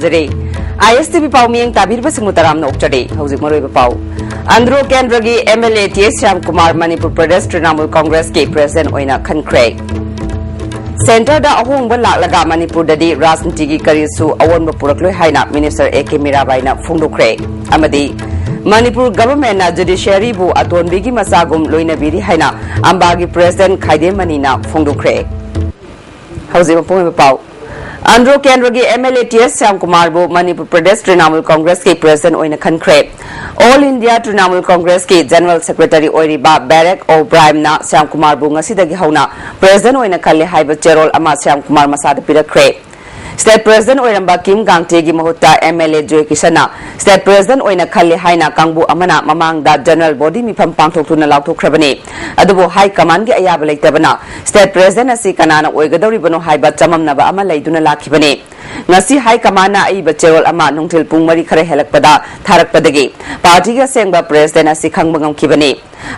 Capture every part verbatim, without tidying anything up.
ꯖꯔꯦ꯫ ꯑꯥꯏ S T V ꯄꯥꯎ ꯃꯤꯠꯌꯦꯡ ꯇꯥꯕꯤꯔꯤꯕꯁꯤꯡꯕꯨ ꯇꯔꯥꯝꯅ ꯑꯣꯛꯆꯔꯤ꯫ ꯍꯧꯖꯤꯛ ꯃꯔꯨꯑꯣꯏꯕ ꯄꯥꯎ꯫ ꯑꯟꯗ꯭ꯔꯣ ꯀꯦꯟꯗ꯭ꯔꯒꯤ M L A T S Shyam Kumar Manipur Pradesh Trinamool ꯀꯣꯡꯒ꯭ꯔꯦꯁꯀꯤ ꯄ꯭ꯔꯦꯁꯤꯗꯦꯟꯠ ꯑꯣꯏꯅ ꯈꯟꯈ꯭ꯔꯦ꯫ ꯁꯦꯟꯇꯔꯗ ꯑꯍꯣꯡꯕ ꯂꯥꯛꯂꯒ ꯃꯅꯤꯄꯨꯔꯗꯗꯤ ꯔꯥꯖꯅꯤꯇꯤꯒꯤ ꯀꯔꯤꯁꯨ ꯑꯑꯣꯟꯕ ꯄꯨꯔꯛꯂꯣꯏ ꯍꯥꯏꯅ ꯃꯤꯅꯤꯁꯇꯔ ꯑꯦ ꯀꯦ ꯃꯤꯔꯥꯕꯥꯏꯅ ꯐꯣꯡꯗꯣꯛꯈ꯭ꯔꯦ꯫ ꯑꯃꯗꯤ ꯃꯅꯤꯄꯨꯔ ꯒꯚꯔꯟꯃꯦꯟꯠꯅ ꯖꯨꯗꯤꯁꯤꯌꯔꯤꯕꯨ ꯑꯇꯣꯟꯕꯤꯒꯤ ꯃꯆꯥꯒꯨꯝ ꯂꯣꯏꯅꯕꯤꯔꯤ ꯍꯥꯏꯅ ꯑꯝꯕꯥꯒꯤ ꯄ꯭ꯔꯦꯁꯤꯗꯦꯟꯠ ꯈꯥꯏꯗꯦꯝ ꯃꯅꯤꯅ ꯐꯣꯡꯗꯣꯛꯈ꯭ꯔꯦ꯫ ꯍꯧꯖꯤꯛ ꯃꯄꯨꯡ ꯑꯣꯏꯕ ꯄꯥꯎ꯫ ꯑꯟꯗ꯭ꯔꯣ ꯀꯦꯟꯗ꯭ꯔꯒꯤ M L A T S Shyam ꯀꯨꯃꯥꯔꯕꯨ ꯃꯅꯤꯄꯨꯔ ꯄ꯭ꯔꯗꯦꯁ ꯇ꯭ꯔꯤꯅꯥꯃꯨꯜ ꯀꯣꯡꯒ꯭ꯔꯦꯁꯀꯤ ꯄ꯭ꯔꯦꯁꯤꯗꯦꯟꯠ ꯑꯣꯏꯅ ꯈꯟꯈ꯭ꯔꯦ꯫ ꯑꯣꯜ ꯏꯟꯗꯤꯌꯥ ꯇ꯭ꯔꯤꯅꯥꯃꯨꯜ ꯀꯣꯡꯒ꯭ꯔꯦꯁꯀꯤ ꯖꯦꯅꯔꯦꯜ ꯁꯦꯀ꯭ꯔꯦꯇꯔꯤ ꯑꯣꯏꯔꯤꯕ ꯕꯦꯔꯦꯛ ꯑꯣꯕ꯭ꯔꯥꯏꯝꯅ ꯁ꯭ꯌꯥꯝ ꯀꯨꯃꯥꯔꯕꯨ ꯉꯁꯤꯗꯒꯤ ꯍꯧꯅ ꯄ꯭ꯔꯦꯁꯤꯗꯦꯟꯠ ꯑꯣꯏꯅ ꯈꯜꯂꯦ ꯍꯥꯏꯕ ꯆꯦꯔꯣꯜ ꯑꯃ ꯁ꯭ꯌꯥꯝ ꯀꯨꯃꯥꯔ ꯃꯁꯥꯗ ꯄꯤꯔꯛꯈ꯭ꯔꯦ꯫ ꯁ꯭ꯇꯦꯠ ꯄ꯭ꯔꯦꯁꯤꯗꯦꯟꯠ ꯑꯣꯏꯔꯝꯕ ꯀꯤꯝ ꯒꯥꯡꯇꯦꯒꯤ ꯃꯍꯨꯠꯇ ꯑꯦꯝ ꯑꯦꯜ ꯑꯦ ꯖꯣꯏ ꯀꯤꯁꯟꯅ ꯁ꯭ꯇꯦꯠ ꯄ꯭ꯔꯦꯁꯤꯗꯦꯟꯠ ꯑꯣꯏꯅ ꯈꯜꯂꯦ ꯍꯥꯏꯅ ꯀꯥꯡꯕꯨ ꯑꯃꯅ ꯃꯃꯥꯡꯗ ꯖꯦꯅꯔꯦꯜ ꯕꯣꯗꯤ ꯃꯤꯐꯝ ꯄꯥꯡꯊꯣꯛꯇꯨꯅ ꯂꯥꯎꯊꯣꯛꯈ꯭ꯔꯕꯅꯤ꯫ ꯑꯗꯨꯕꯨ ꯍꯥꯏ ꯀꯃꯥꯟꯒꯤ ꯑꯌꯥꯕ ꯂꯩꯇꯕꯅ ꯁ꯭ꯇꯦꯠ ꯄ꯭ꯔꯦꯁꯤꯗꯦꯟꯠ ꯑꯁꯤ ꯀꯅꯥꯅ ꯑꯣꯏꯒꯗꯧꯔꯤꯕꯅꯣ ꯍꯥꯏꯕ ꯆꯃꯝꯅꯕ ꯑꯃ ꯂꯩꯗꯨꯅ ꯂꯥꯛꯈꯤꯕꯅꯤ꯫ ꯉꯁꯤ ꯍꯥꯏ ꯀꯃꯥꯟꯅ ꯑꯏꯕ ꯆꯦꯔꯣꯜ ꯑꯃ ꯅꯨꯡꯊꯤꯜ ꯄꯨꯡ ꯃꯔꯤ ꯈꯔ ꯍꯦꯜꯂꯛꯄꯗ ꯊꯥꯔꯛꯄꯗꯒꯤ ꯄꯥꯔꯇꯤꯒꯤ ꯑꯁꯦꯡꯕ ꯄ꯭ꯔꯦꯁꯤꯗꯦꯟꯠ ꯑꯁꯤ ꯈꯪꯕ ꯉꯝꯈꯤꯕꯅꯤ꯫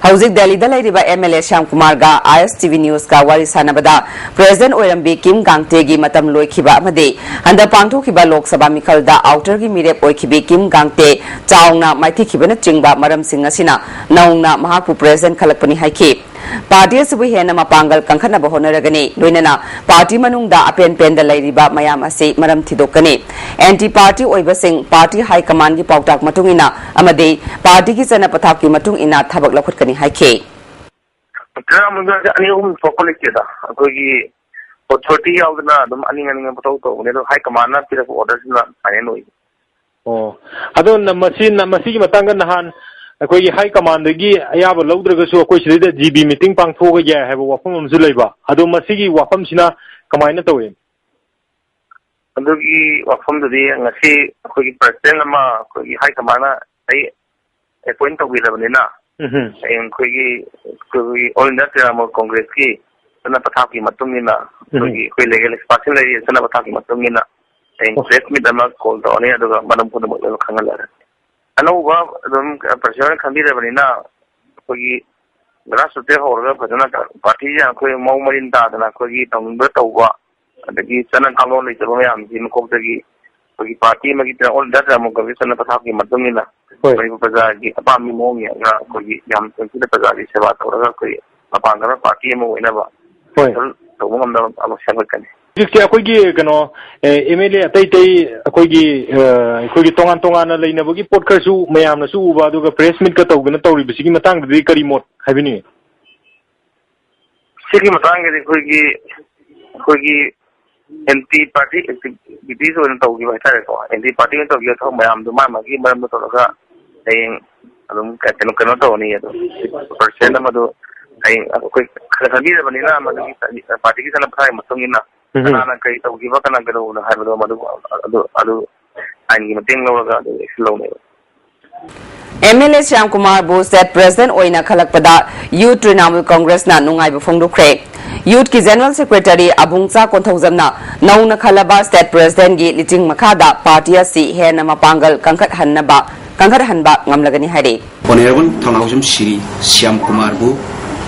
ꯍꯧꯖꯤꯛ ꯗꯦꯜꯂꯤꯗ ꯂꯩꯔꯤꯕ ꯑꯦꯝ ꯑꯦꯜ ꯑꯦ ꯁ꯭ꯌꯥꯝ ꯀꯨꯃꯥꯔꯒ ꯑꯥꯏ ꯑꯦꯁ ꯇꯤ ꯚꯤ ꯅ꯭ꯌꯨꯁꯀ ꯋꯥꯔꯤ ꯁꯥꯟꯅꯕꯗ ꯄ꯭ꯔꯦꯁꯤꯗꯦꯟꯠ ꯑꯣꯏꯔꯝꯕꯤ ꯀꯤꯝ ꯒꯥꯡꯇꯦꯒꯤ ꯃꯇꯝ ꯂꯣꯏꯈꯤꯕ ꯑꯃꯗꯤ ꯍꯟꯗꯛ ꯄꯥꯡꯊꯣꯛꯈꯤꯕ ꯂꯣꯛ ꯁꯚꯥ ꯃꯤꯈꯜꯗ ꯑꯥꯎꯇꯔꯒꯤ ꯃꯤꯔꯦꯞ ꯑꯣꯏꯈꯤꯕꯤ ꯀꯤꯝ ꯒꯥꯡꯇꯦ ꯆꯥꯎꯅ ꯃꯥꯏꯊꯤꯈꯤꯕꯅꯆꯤꯡꯕ ꯃꯔꯝꯁꯤꯡ ꯑꯁꯤꯅ ꯅꯧꯅ ꯃꯍꯥꯛꯄꯨ ꯄ꯭ꯔꯦꯁꯤꯗꯦꯟꯠ ꯈꯜꯂꯛꯄꯅꯤ ꯍꯥꯏꯈꯤ꯫ ꯄꯥꯔꯇꯤ ꯑꯁꯤꯕꯨ ꯍꯦꯟꯅ ꯃꯄꯥꯡꯒꯜ ꯀꯟꯈꯠꯅꯕ ꯍꯣꯠꯅꯔꯒꯅꯤ꯫ ꯂꯣꯏꯅꯅ ꯄꯥꯔꯇꯤ ꯃꯅꯨꯡꯗ ꯑꯄꯦꯟ ꯄꯦꯟꯗ ꯂꯩꯔꯤꯕ ꯃꯌꯥꯝ ꯑꯁꯤ ꯃꯔꯝ ꯊꯤꯗꯣꯛꯀꯅꯤ꯫ ꯑꯦꯟꯇꯤ ꯄꯥꯔꯇꯤ ꯑꯣꯏꯕꯁꯤꯡ ꯄꯥꯔꯇꯤ ꯍꯥꯏ ꯀꯃꯥꯟꯒꯤ ꯄꯥꯎꯇꯥꯛ ꯃꯇꯨꯡ ꯏꯟꯅ ꯑꯃꯗꯤ ꯄꯥꯔꯇꯤꯒꯤ ꯆꯠꯅ ꯄꯊꯥꯞꯀꯤ ꯃꯇꯨꯡ ꯏꯟꯅ ꯊꯕꯛ ꯂꯧꯈꯠꯀꯅꯤ ꯍꯥꯏꯈꯤ꯫ ꯇꯔꯥꯃꯉꯥꯁꯦ ꯑꯅꯤ ꯑꯍꯨꯝ ꯊꯣꯛꯄ ꯂꯩꯇꯦꯗ꯫ ꯑꯩꯈꯣꯏꯒꯤ ꯑꯣꯊꯣꯔꯤꯇꯤ ꯌꯥꯎꯗꯅ ꯑꯗꯨꯝ ꯑꯅꯤꯡ ꯑꯅꯤꯡꯕ ꯄꯪꯇꯧ ꯇꯧꯕꯅꯦ꯫ ꯑꯗꯣ ꯍꯥꯏ ꯀꯃꯥꯟꯅ ꯄꯤꯔꯛꯄ ꯑꯣꯔꯗꯔꯁꯤꯅ ꯐꯥꯏꯅꯦꯜ ꯑꯣꯏ꯫ ꯑꯣ, ꯑꯗꯣ ꯅ-, ꯃꯁꯤ, ꯅ-, ꯃꯁꯤꯒꯤ ꯃꯇꯥꯡꯗ ꯅꯍꯥꯟ ꯑꯩꯈꯣꯏꯒꯤ ꯍꯥꯏ ꯀꯃꯥꯟꯗꯒꯤ ꯑꯌꯥꯕ ꯂꯧꯗ꯭ꯔꯒꯁꯨ ꯑꯩꯈꯣꯏ ꯁꯤꯗꯩꯗ ꯖꯤ ꯕꯤ ꯃꯤꯇꯤꯡ ꯄꯥꯡꯊꯣꯛꯑꯒ ꯌꯥꯏ ꯍꯥꯏꯕ ꯋꯥꯐꯝ ꯑꯃꯁꯨ ꯂꯩꯕ꯫ ꯑꯗꯣ ꯃꯁꯤꯒꯤ ꯋꯥꯐꯝꯁꯤꯅ ꯀꯃꯥꯏꯅ ꯇꯧꯏ? ꯑꯗꯨꯒꯤ ꯋꯥꯐꯝꯗꯨꯗꯤ ꯉꯁꯤ ꯑꯩꯈꯣꯏꯒꯤ ꯄ꯭ꯔꯁꯤꯗꯦꯟ ꯑꯃ ꯑꯩꯈꯣꯏꯒꯤ ꯍꯥꯏ ꯀꯃꯥꯟꯅ ꯑꯩ ꯑꯦꯄꯣꯏꯟ ꯇꯧꯕꯤꯔꯕꯅꯤꯅ, ꯎꯝ ꯍꯝ꯫ ꯍꯌꯦꯡ ꯑꯩꯈꯣꯏꯒꯤ, ꯑꯩꯈꯣꯏꯒꯤ ꯑꯣꯜ ꯏꯟꯗꯤꯌꯥ ꯇ꯭ꯔꯤꯅꯥꯃꯨꯜ ꯀꯣꯡꯒ꯭ꯔꯦꯁꯀꯤ ꯆꯠꯅ ꯄꯊꯥꯞꯀꯤ ꯃꯇꯨꯡ ꯏꯟꯅ, ꯎꯝ꯫ ꯑꯩꯈꯣꯏꯒꯤ, ꯑꯩꯈꯣꯏ ꯂꯤꯒꯦꯜ ꯑꯦꯛꯁꯄꯥꯔꯠꯁꯤꯡ ꯂꯩꯔꯤ ꯆꯠꯅ ꯄꯊꯥꯞꯀꯤ ꯃꯇꯨꯡ ꯏꯟꯅ ꯍꯌꯦꯡ ꯑꯣ꯫ ꯄ꯭ꯔꯦꯁ ꯃꯤꯠ ꯑꯃ ꯀꯣꯜ ꯇꯧꯔꯅꯤ, ꯑꯗꯨꯒ ꯃꯔꯝ ꯄꯨꯝꯅꯃꯛ ꯂꯣꯏꯅ ꯈꯪꯍꯜꯂꯔꯦ꯫ ꯑꯅꯧꯕ ꯑꯗꯨꯝ ꯄ꯭ꯔꯁꯤꯗꯦꯟ ꯈꯟꯕꯤꯔꯕꯅꯤꯅ, ꯑꯩꯈꯣꯏꯒꯤ ꯒ꯭ꯔꯥꯁꯔꯨꯠꯇꯩ ꯍꯧꯔꯒ ꯐꯖꯅ ꯄꯥꯔꯇꯤꯁꯦ ꯑꯩꯈꯣꯏ ꯃꯑꯣꯡ ꯃꯔꯤꯟ ꯇꯥꯗꯅ ꯑꯩꯈꯣꯏꯒꯤ ꯇꯧꯅꯤꯡꯕ ꯇꯧꯕ, ꯑꯗꯒꯤ ꯆꯠꯅ ꯀꯥꯡꯂꯣꯟ ꯂꯩꯇꯕ ꯃꯌꯥꯝꯁꯤ ꯃꯀꯣꯛꯇꯒꯤ ꯑꯩꯈꯣꯏꯒꯤ ꯄꯥꯔꯇꯤ ꯑꯃꯒꯤ ꯇꯔꯥ ꯑꯣꯜ ꯏꯟꯗꯤꯌꯥ ꯇꯔꯥꯃꯨꯛ ꯀꯃꯤꯁꯟꯅ ꯄꯊꯥꯞꯀꯤ ꯃꯇꯨꯡ ꯏꯟꯅ ꯍꯣꯏ꯫ ꯃꯅꯤꯄꯨꯔ ꯄ꯭ꯔꯖꯥꯒꯤ ꯑꯄꯥꯝꯕꯒꯤ ꯃꯑꯣꯡ ꯌꯦꯡꯉꯒ ꯑꯩꯈꯣꯏꯒꯤ ꯌꯥꯝ ꯊꯨꯅ ꯄ꯭ꯔꯖꯥꯒꯤ ꯁꯦꯕꯥ ꯇꯧꯔꯒ ꯑꯩꯈꯣꯏꯒꯤ ꯃꯄꯥꯡꯒꯜ ꯄꯥꯔꯇꯤ ꯑꯃ ꯑꯣꯏꯅꯕ ꯍꯣꯏ꯫ ꯇꯧꯕ ꯉꯝꯅꯕ ꯑꯃ ꯁꯦꯝꯒꯠꯀꯅꯤ꯫ ꯍꯧꯖꯤꯛꯁꯦ ꯑꯩꯈꯣꯏꯒꯤ ꯀꯩꯅꯣ, ꯑꯦ, ꯑꯦꯝ ꯑꯦꯜ ꯑꯦ ꯑꯇꯩ ꯑꯇꯩ ꯑꯩꯈꯣꯏꯒꯤ, ꯑ, ꯑꯩꯈꯣꯏꯒꯤ ꯇꯣꯉꯥꯟ ꯇꯣꯉꯥꯟꯅ ꯂꯩꯅꯕꯒꯤ ꯄꯣꯠ ꯈꯔꯁꯨ ꯃꯌꯥꯝꯅꯁꯨ ꯎꯕ, ꯑꯗꯨꯒ ꯄ꯭ꯔꯦꯁ ꯃꯤꯠꯀ ꯇꯧꯗꯅ ꯇꯧꯔꯤꯕꯁꯤꯒꯤ ꯃꯇꯥꯡꯗꯗꯤ ꯀꯔꯤ ꯃꯣꯠ ꯍꯥꯏꯕꯤꯅꯤꯡꯉꯤ? ꯁꯤꯒꯤ ꯃꯇꯥꯡꯗꯗꯤ ꯑꯩꯈꯣꯏꯒꯤ, ꯑꯩꯈꯣꯏꯒꯤ ꯑꯦꯟꯇꯤ ꯄꯥꯔꯇꯤ ꯑꯦꯛꯇꯤꯚꯤꯇꯤꯁ ꯑꯣꯏꯅ ꯇꯧꯈꯤꯕ ꯍꯥꯏꯇꯥꯔꯦꯀꯣ꯫ ꯑꯦꯟꯇꯤ ꯄꯥꯔꯇꯤ ꯑꯣꯏꯅ ꯇꯧꯈꯤꯕ ꯊꯕꯛ ꯃꯌꯥꯝꯗꯨ ꯃꯥ ꯃꯥꯒꯤ ꯃꯔꯝꯗ ꯇꯧꯔꯒ ꯍꯌꯦꯡ ꯑꯗꯨꯝ ꯀꯩꯅꯣ, ꯀꯩꯅꯣ ꯇꯧꯔꯅꯤ꯫ ꯑꯗꯨ ꯄꯔꯁꯦꯟ ꯑꯃꯗꯨ ꯍꯌꯦꯡ ꯑꯩꯈꯣꯏ ꯈꯔ ꯈꯟꯕꯤꯔꯕꯅꯤꯅ ꯃꯗꯨꯒꯤ ꯄꯥꯔꯇꯤꯒꯤ ꯆꯠꯅ ꯄꯊꯥꯞꯀꯤ ꯃꯇꯨꯡ ꯏꯟꯅ ꯎꯝ꯫ ꯀꯅꯥꯅ ꯀꯔꯤ ꯇꯧꯈꯤꯕ, ꯀꯅꯥ ꯀꯩꯗꯧꯕꯅꯣ ꯍꯥꯏꯕꯗꯣ ꯃꯗꯨ, ꯑꯗꯨ, ꯑꯗꯨ ꯑꯥꯏꯟꯒꯤ ꯃꯇꯦꯡ ꯂꯧꯔꯒ ꯑꯗꯨ action ꯂꯧꯅꯦꯕ꯫ ꯑꯦꯝ ꯑꯦꯜ ꯑꯦ ꯁ꯭ꯌꯥꯝꯀꯨꯃꯥꯔꯕꯨ ꯁ꯭ꯇꯦꯠ ꯄ꯭ꯔꯦꯁꯤꯗꯦꯟꯠ ꯑꯣꯏꯅ ꯈꯜꯂꯛꯄꯗ ꯌꯨꯊ ꯇ꯭ꯔꯤꯅꯥꯃꯨꯜ ꯀꯣꯡꯒ꯭ꯔꯦꯁꯅ ꯅꯨꯡꯉꯥꯏꯕ ꯐꯣꯡꯗꯣꯛꯈ꯭ꯔꯦ꯫ ꯌꯨꯊꯀꯤ ꯖꯦꯅꯔꯦꯜ ꯁꯦꯀ꯭ꯔꯦꯇꯔꯤ ꯑꯕꯨꯡꯆꯥ ꯀꯣꯟꯊꯧꯖꯝꯅ ꯅꯧꯅ ꯈꯜꯂꯕ ꯁ꯭ꯇꯦꯠ ꯄ꯭ꯔꯦꯁꯤꯗꯦꯟꯠꯒꯤ ꯂꯤꯆꯤꯡ ꯃꯈꯥꯗ ꯄꯥꯔꯇꯤ ꯑꯁꯤ ꯍꯦꯟꯅ ꯃꯄꯥꯡꯒꯜ ꯀꯟꯈꯠꯍꯟꯅꯕ, ꯀꯟꯈꯠꯍꯟꯕ ꯉꯝꯂꯒꯅꯤ ꯍꯥꯏꯔꯤ꯫ Honourable ꯊꯧꯅꯥꯎꯖꯝ ꯁ꯭ꯔꯤ ꯁ꯭ꯌꯥꯝ ꯀꯨꯃꯥꯔꯕꯨ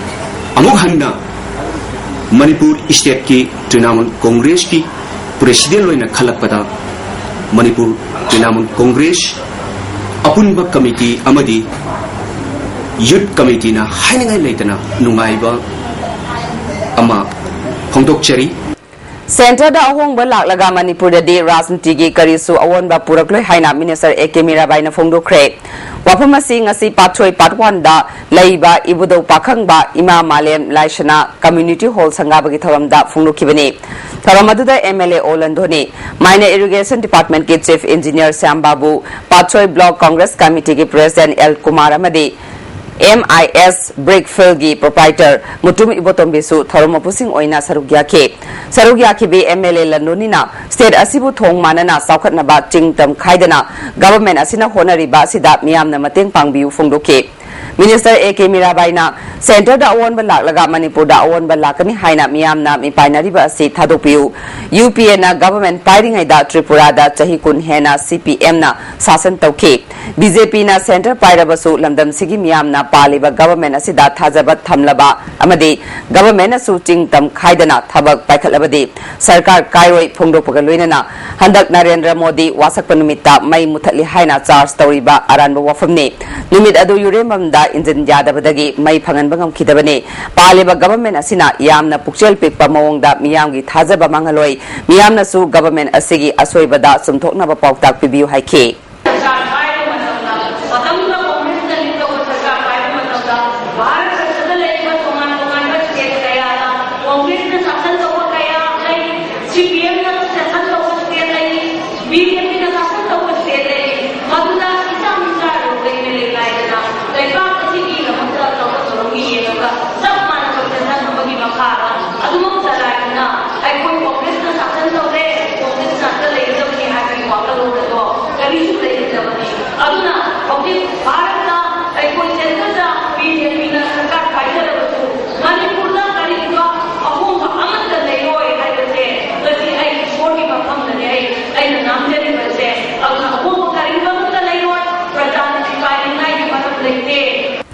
ꯑꯃꯨꯛ ꯍꯟꯅ ꯃꯅꯤꯄꯨꯔ ꯁ꯭ꯇꯦꯠꯀꯤ ꯇ꯭ꯔꯤꯅꯥꯃꯨꯜ ꯀꯣꯡꯒ꯭ꯔꯦꯁꯀꯤ ꯄ꯭ꯔꯦꯁꯤꯗꯦꯟꯠ ꯑꯣꯏꯅ ꯈꯜꯂꯛꯄꯗ ꯃꯅꯤꯄꯨꯔ ꯇ꯭ꯔꯤꯅꯥꯃꯨꯜ ꯀꯣꯡꯒ꯭ꯔꯦꯁ ꯑꯄꯨꯟꯕ ꯀꯃꯤꯇꯤ ꯑꯃꯗꯤ ꯌꯨꯊ ꯀꯃꯤꯇꯤꯅ ꯍꯥꯏꯅꯤꯡꯉꯥꯏ ꯂꯩꯇꯅ ꯅꯨꯡꯉꯥꯏꯕ ꯑꯃ ꯐꯣꯡꯗꯣꯛꯆꯔꯤ꯫ ꯁꯦꯟꯇꯔꯗ ꯑꯍꯣꯡꯕ ꯂꯥꯛꯂꯒ ꯃꯅꯤꯄꯨꯔꯗꯗꯤ ꯔꯥꯖꯅꯤꯇꯤꯒꯤ ꯀꯔꯤꯁꯨ ꯑꯑꯣꯟꯕ ꯄꯨꯔꯛꯂꯣꯏ ꯍꯥꯏꯅ ꯃꯤꯅꯤꯁꯇꯔ ꯑꯦ ꯀꯦ ꯃꯤꯔꯥꯕꯥꯏꯅ ꯐꯣꯡꯗꯣꯛꯈ꯭ꯔꯦ꯫ ꯋꯥꯐꯝ ꯑꯁꯤ ꯉꯁꯤ ꯄꯥꯠꯁꯣꯏ ꯄꯥꯔꯠ ꯋꯥꯟꯗ ꯂꯩꯕ ꯏꯕꯨꯙꯧ ꯄꯥꯈꯪꯕ ꯏꯃꯥ ꯃꯥꯂꯦꯝ ꯂꯥꯏꯁꯅꯥ ꯀꯝꯃ꯭ꯌꯨꯅꯤꯇꯤ ꯍꯣꯜ ꯁꯪꯒꯥꯕꯒꯤ ꯊꯧꯔꯝꯗ ꯐꯣꯡꯗꯣꯛꯈꯤꯕꯅꯤ꯫ ꯊꯧꯔꯝ ꯑꯗꯨꯗ ꯑꯦꯝ ꯑꯦꯜ ꯑꯦ ꯑꯣ ꯂꯟꯗꯣꯅꯤ, ꯃꯥꯏꯅ ꯏꯔꯤꯒꯦꯁꯟ ꯗꯤꯄꯥꯔꯠꯃꯦꯟꯠꯀꯤ chief engineer Shyam Babu, Patsoi block Congress ꯀꯃꯤꯇꯤꯒꯤ ꯄ꯭ꯔꯦꯁꯤꯗꯦꯟꯠ ꯑꯦꯜ ꯀꯨꯃꯥꯔ ꯑꯃꯗꯤ ꯑꯦꯝ ꯑꯥꯏ ꯑꯦꯁ ꯕ꯭ꯔꯤꯛ ꯐꯤꯜꯒꯤ ꯄ꯭ꯔꯣꯄ꯭ꯔꯥꯏꯇꯔ ꯃꯨꯇꯨꯝ ꯏꯕꯣꯇꯣꯝꯕꯤꯁꯨ ꯊꯧꯔꯝ ꯃꯄꯨꯁꯤꯡ ꯑꯣꯏꯅ ꯁꯔꯨꯛ ꯌꯥꯈꯤ꯫ ꯁꯔꯨꯛ ꯌꯥꯈꯤꯕꯤ ꯑꯦꯝ ꯑꯦꯜ ꯑꯦ ꯂꯟꯗꯣꯅꯤꯅ ꯁ꯭ꯇꯦꯠ ꯑꯁꯤꯕꯨ ꯊꯣꯡ ꯃꯥꯟꯅꯅ ꯆꯥꯎꯈꯠꯅꯕ ꯆꯤꯡ ꯇꯝ ꯈꯥꯏꯗꯅ ꯒꯚꯔꯟꯃꯦꯟꯠ ꯑꯁꯤꯅ ꯍꯣꯠꯅꯔꯤꯕ ꯑꯁꯤꯗ ꯃꯤꯌꯥꯝꯅ ꯃꯇꯦꯡ ꯄꯥꯡꯕꯤꯌꯨ ꯐꯣꯡꯗꯣꯛꯈꯤ꯫ ꯃꯤꯅꯤꯁꯇꯔ ꯑꯦ ꯀꯦ ꯃꯤꯔꯥꯕꯥꯏꯅ ꯁꯦꯟꯇꯔꯗ ꯑꯑꯣꯟꯕ ꯂꯥꯛꯂꯒ ꯃꯅꯤꯄꯨꯔꯗ ꯑꯑꯣꯟꯕ ꯂꯥꯛꯀꯅꯤ ꯍꯥꯏꯅ ꯃꯤꯌꯥꯝꯅ ꯃꯤꯄꯥꯏꯅꯔꯤꯕ ꯑꯁꯤ ꯊꯥꯗꯣꯛꯄꯤꯌꯨ꯫ ꯌꯨ ꯄꯤ ꯑꯦꯅ ꯒꯚꯔꯟꯃꯦꯟꯠ ꯄꯥꯏꯔꯤꯉꯩꯗ ꯇ꯭ꯔꯤꯄꯨꯔꯥꯗ ꯆꯍꯤ ꯀꯨꯟ ꯍꯦꯟꯅ ꯁꯤ ꯄꯤ ꯑꯦꯝꯅ ꯁꯥꯁꯟ ꯇꯧꯈꯤ꯫ ꯕꯤ ꯖꯦ ꯄꯤꯅ ꯁꯦꯟꯇꯔ ꯄꯥꯏꯔꯕꯁꯨ ꯂꯝꯗꯝꯁꯤꯒꯤ ꯃꯤꯌꯥꯝꯅ ꯄꯥꯜꯂꯤꯕ ꯒꯚꯔꯟꯃꯦꯟꯠ ꯑꯁꯤꯗ ꯊꯥꯖꯕ ꯊꯝꯂꯕ ꯑꯃꯗꯤ ꯒꯚꯔꯟꯃꯦꯟꯠꯅꯁꯨ ꯆꯤꯡ ꯇꯝ ꯈꯥꯏꯗꯅ ꯊꯕꯛ ꯄꯥꯏꯈꯠꯂꯕꯗꯤ ꯁꯔꯀꯥꯔ ꯀꯥꯏꯔꯣꯏ ꯐꯣꯡꯗꯣꯛꯄꯒ ꯂꯣꯏꯅꯅ ꯍꯟꯗꯛ ꯅꯔꯦꯟꯗ꯭ꯔ ꯃꯣꯗꯤ ꯋꯥꯁꯛꯄ ꯅꯨꯃꯤꯠꯇ ꯃꯩ ꯃꯨꯊꯠꯂꯤ ꯍꯥꯏꯅ ꯆꯥꯔꯖ ꯇꯧꯔꯤꯕ ꯑꯔꯥꯟꯕ ꯋꯥꯐꯝꯅꯤ꯫ ꯅꯨꯃꯤꯠ ꯑꯗꯨ ꯌꯨꯔꯦꯝꯕꯝꯗ ꯏꯟꯖꯤꯟ ꯌꯥꯗꯕꯗꯒꯤ ꯃꯩ ꯐꯪꯍꯟꯕ ꯉꯝꯈꯤꯗꯕꯅꯤ꯫ ꯄꯥꯜꯂꯤꯕ ꯒꯚꯔꯟꯃꯦꯟꯠ ꯑꯁꯤꯅ ꯌꯥꯝꯅ ꯄꯨꯛꯆꯦꯜ ꯄꯤꯛꯄ ꯃꯑꯣꯡꯗ ꯃꯤꯌꯥꯝꯒꯤ ꯊꯥꯖꯕ ꯃꯥꯡꯍꯜꯂꯣꯏ꯫ ꯃꯤꯌꯥꯝꯅꯁꯨ ꯒꯚꯔꯟꯃꯦꯟꯠ ꯑꯁꯤꯒꯤ ꯑꯁꯣꯏꯕꯗ ꯆꯨꯝꯊꯣꯛꯅꯕ ꯄꯥꯎꯇꯥꯛ ꯄꯤꯕꯤꯌꯨ ꯍꯥꯏꯈꯤ꯫ ꯁꯔꯀꯥꯔ ꯄꯥꯏꯕ ꯃꯇꯝꯗ, ꯃꯇꯝꯗꯨꯗ ꯀꯣꯡꯒ꯭ꯔꯦꯁꯅ ꯂꯤꯡ ꯇꯧꯕ ꯁꯔꯀꯥꯔ ꯄꯥꯏꯕ ꯃꯇꯝꯗ ꯚꯥꯔꯠ ꯁꯔꯀꯥꯔꯗ ꯂꯩꯔꯤꯕ ꯇꯣꯉꯥꯟ ꯇꯣꯉꯥꯟꯕ ꯁ꯭ꯇꯦꯠ ꯀꯌꯥꯗ ꯀꯣꯡꯒ꯭ꯔꯦꯁꯅ ꯁꯥꯁꯟ ꯇꯧꯕ ꯀꯌꯥ ꯂꯩ, ꯁꯤ ꯄꯤ ꯑꯦꯝꯅ ꯁꯥꯁꯟ ꯇꯧꯕ ꯁ꯭ꯇꯦꯠ ꯂꯩ, ꯕꯤ ꯖꯦ ꯄꯤꯅ ꯁꯥꯁꯟ ꯇꯧꯕ ꯁ꯭ꯇꯦꯠ ꯂꯩ꯫ ꯃꯗꯨꯗ ꯏꯆꯥ ꯃꯤꯆꯥ ꯂꯣꯏꯅ ꯂꯩ ꯂꯥꯏꯗꯅ ꯂꯩꯕꯥꯛ ꯑꯁꯤꯒꯤꯗꯃꯛꯇ ꯇꯧꯕ ꯊꯧꯔꯝꯒꯤ ꯌꯦꯡꯉꯒ ꯆꯞ ꯃꯥꯟꯅꯕ ꯁꯦꯟꯁꯟ ꯑꯃꯒꯤ ꯃꯈꯥꯗ ꯑꯗꯨꯃꯛ ꯆꯂꯥꯏꯗꯨꯅ ꯑꯩꯈꯣꯏ ꯀꯣꯡꯒ꯭ꯔꯦꯁꯅ ꯁꯥꯁꯟ ꯇꯧꯔꯦ, ꯀꯣꯡꯒ꯭ꯔꯦꯁ ꯉꯥꯛꯇ ꯂꯩꯒꯗꯕꯅꯤ ꯍꯥꯏꯕꯒꯤ ꯋꯥꯈꯜꯂꯣꯟ ꯑꯗꯣ ꯀꯔꯤꯁꯨ ꯂꯩꯔꯝꯗꯕꯅꯤ꯫ ꯑꯗꯨꯅ ꯍꯧꯖꯤꯛ ꯚꯥꯔꯠꯇ ꯑꯩꯈꯣꯏ ꯁꯦꯟꯇꯔꯗ ꯕꯤ ꯖꯦ ꯄꯤꯅ ꯁꯔꯀꯥꯔ ꯄꯥꯏꯖꯔꯕꯁꯨ ꯃꯅꯤꯄꯨꯔꯗ ꯀꯔꯤꯒꯨꯝꯕ ꯑꯍꯣꯡꯕ ꯑꯃꯠꯇ ꯂꯩꯔꯣꯏ ꯍꯥꯏꯕꯁꯦ ꯉꯁꯤ ꯑꯩ ꯏꯁꯣꯔꯒꯤ ꯃꯐꯝꯗꯅꯦ ꯑꯩ, ꯑꯩꯅ ꯉꯥꯡꯖꯔꯤꯕꯁꯦ꯫ ꯑꯗꯨꯅ ꯑꯍꯣꯡꯕ ꯀꯔꯤꯒꯨꯝꯕ ꯑꯃꯠꯇ ꯂꯩꯔꯣꯏ, ꯄ꯭ꯔꯖꯥꯅ ꯊꯤꯄꯥꯏꯅꯤꯡꯉꯥꯏꯒꯤ ꯃꯔꯝ ꯂꯩꯇꯦ꯫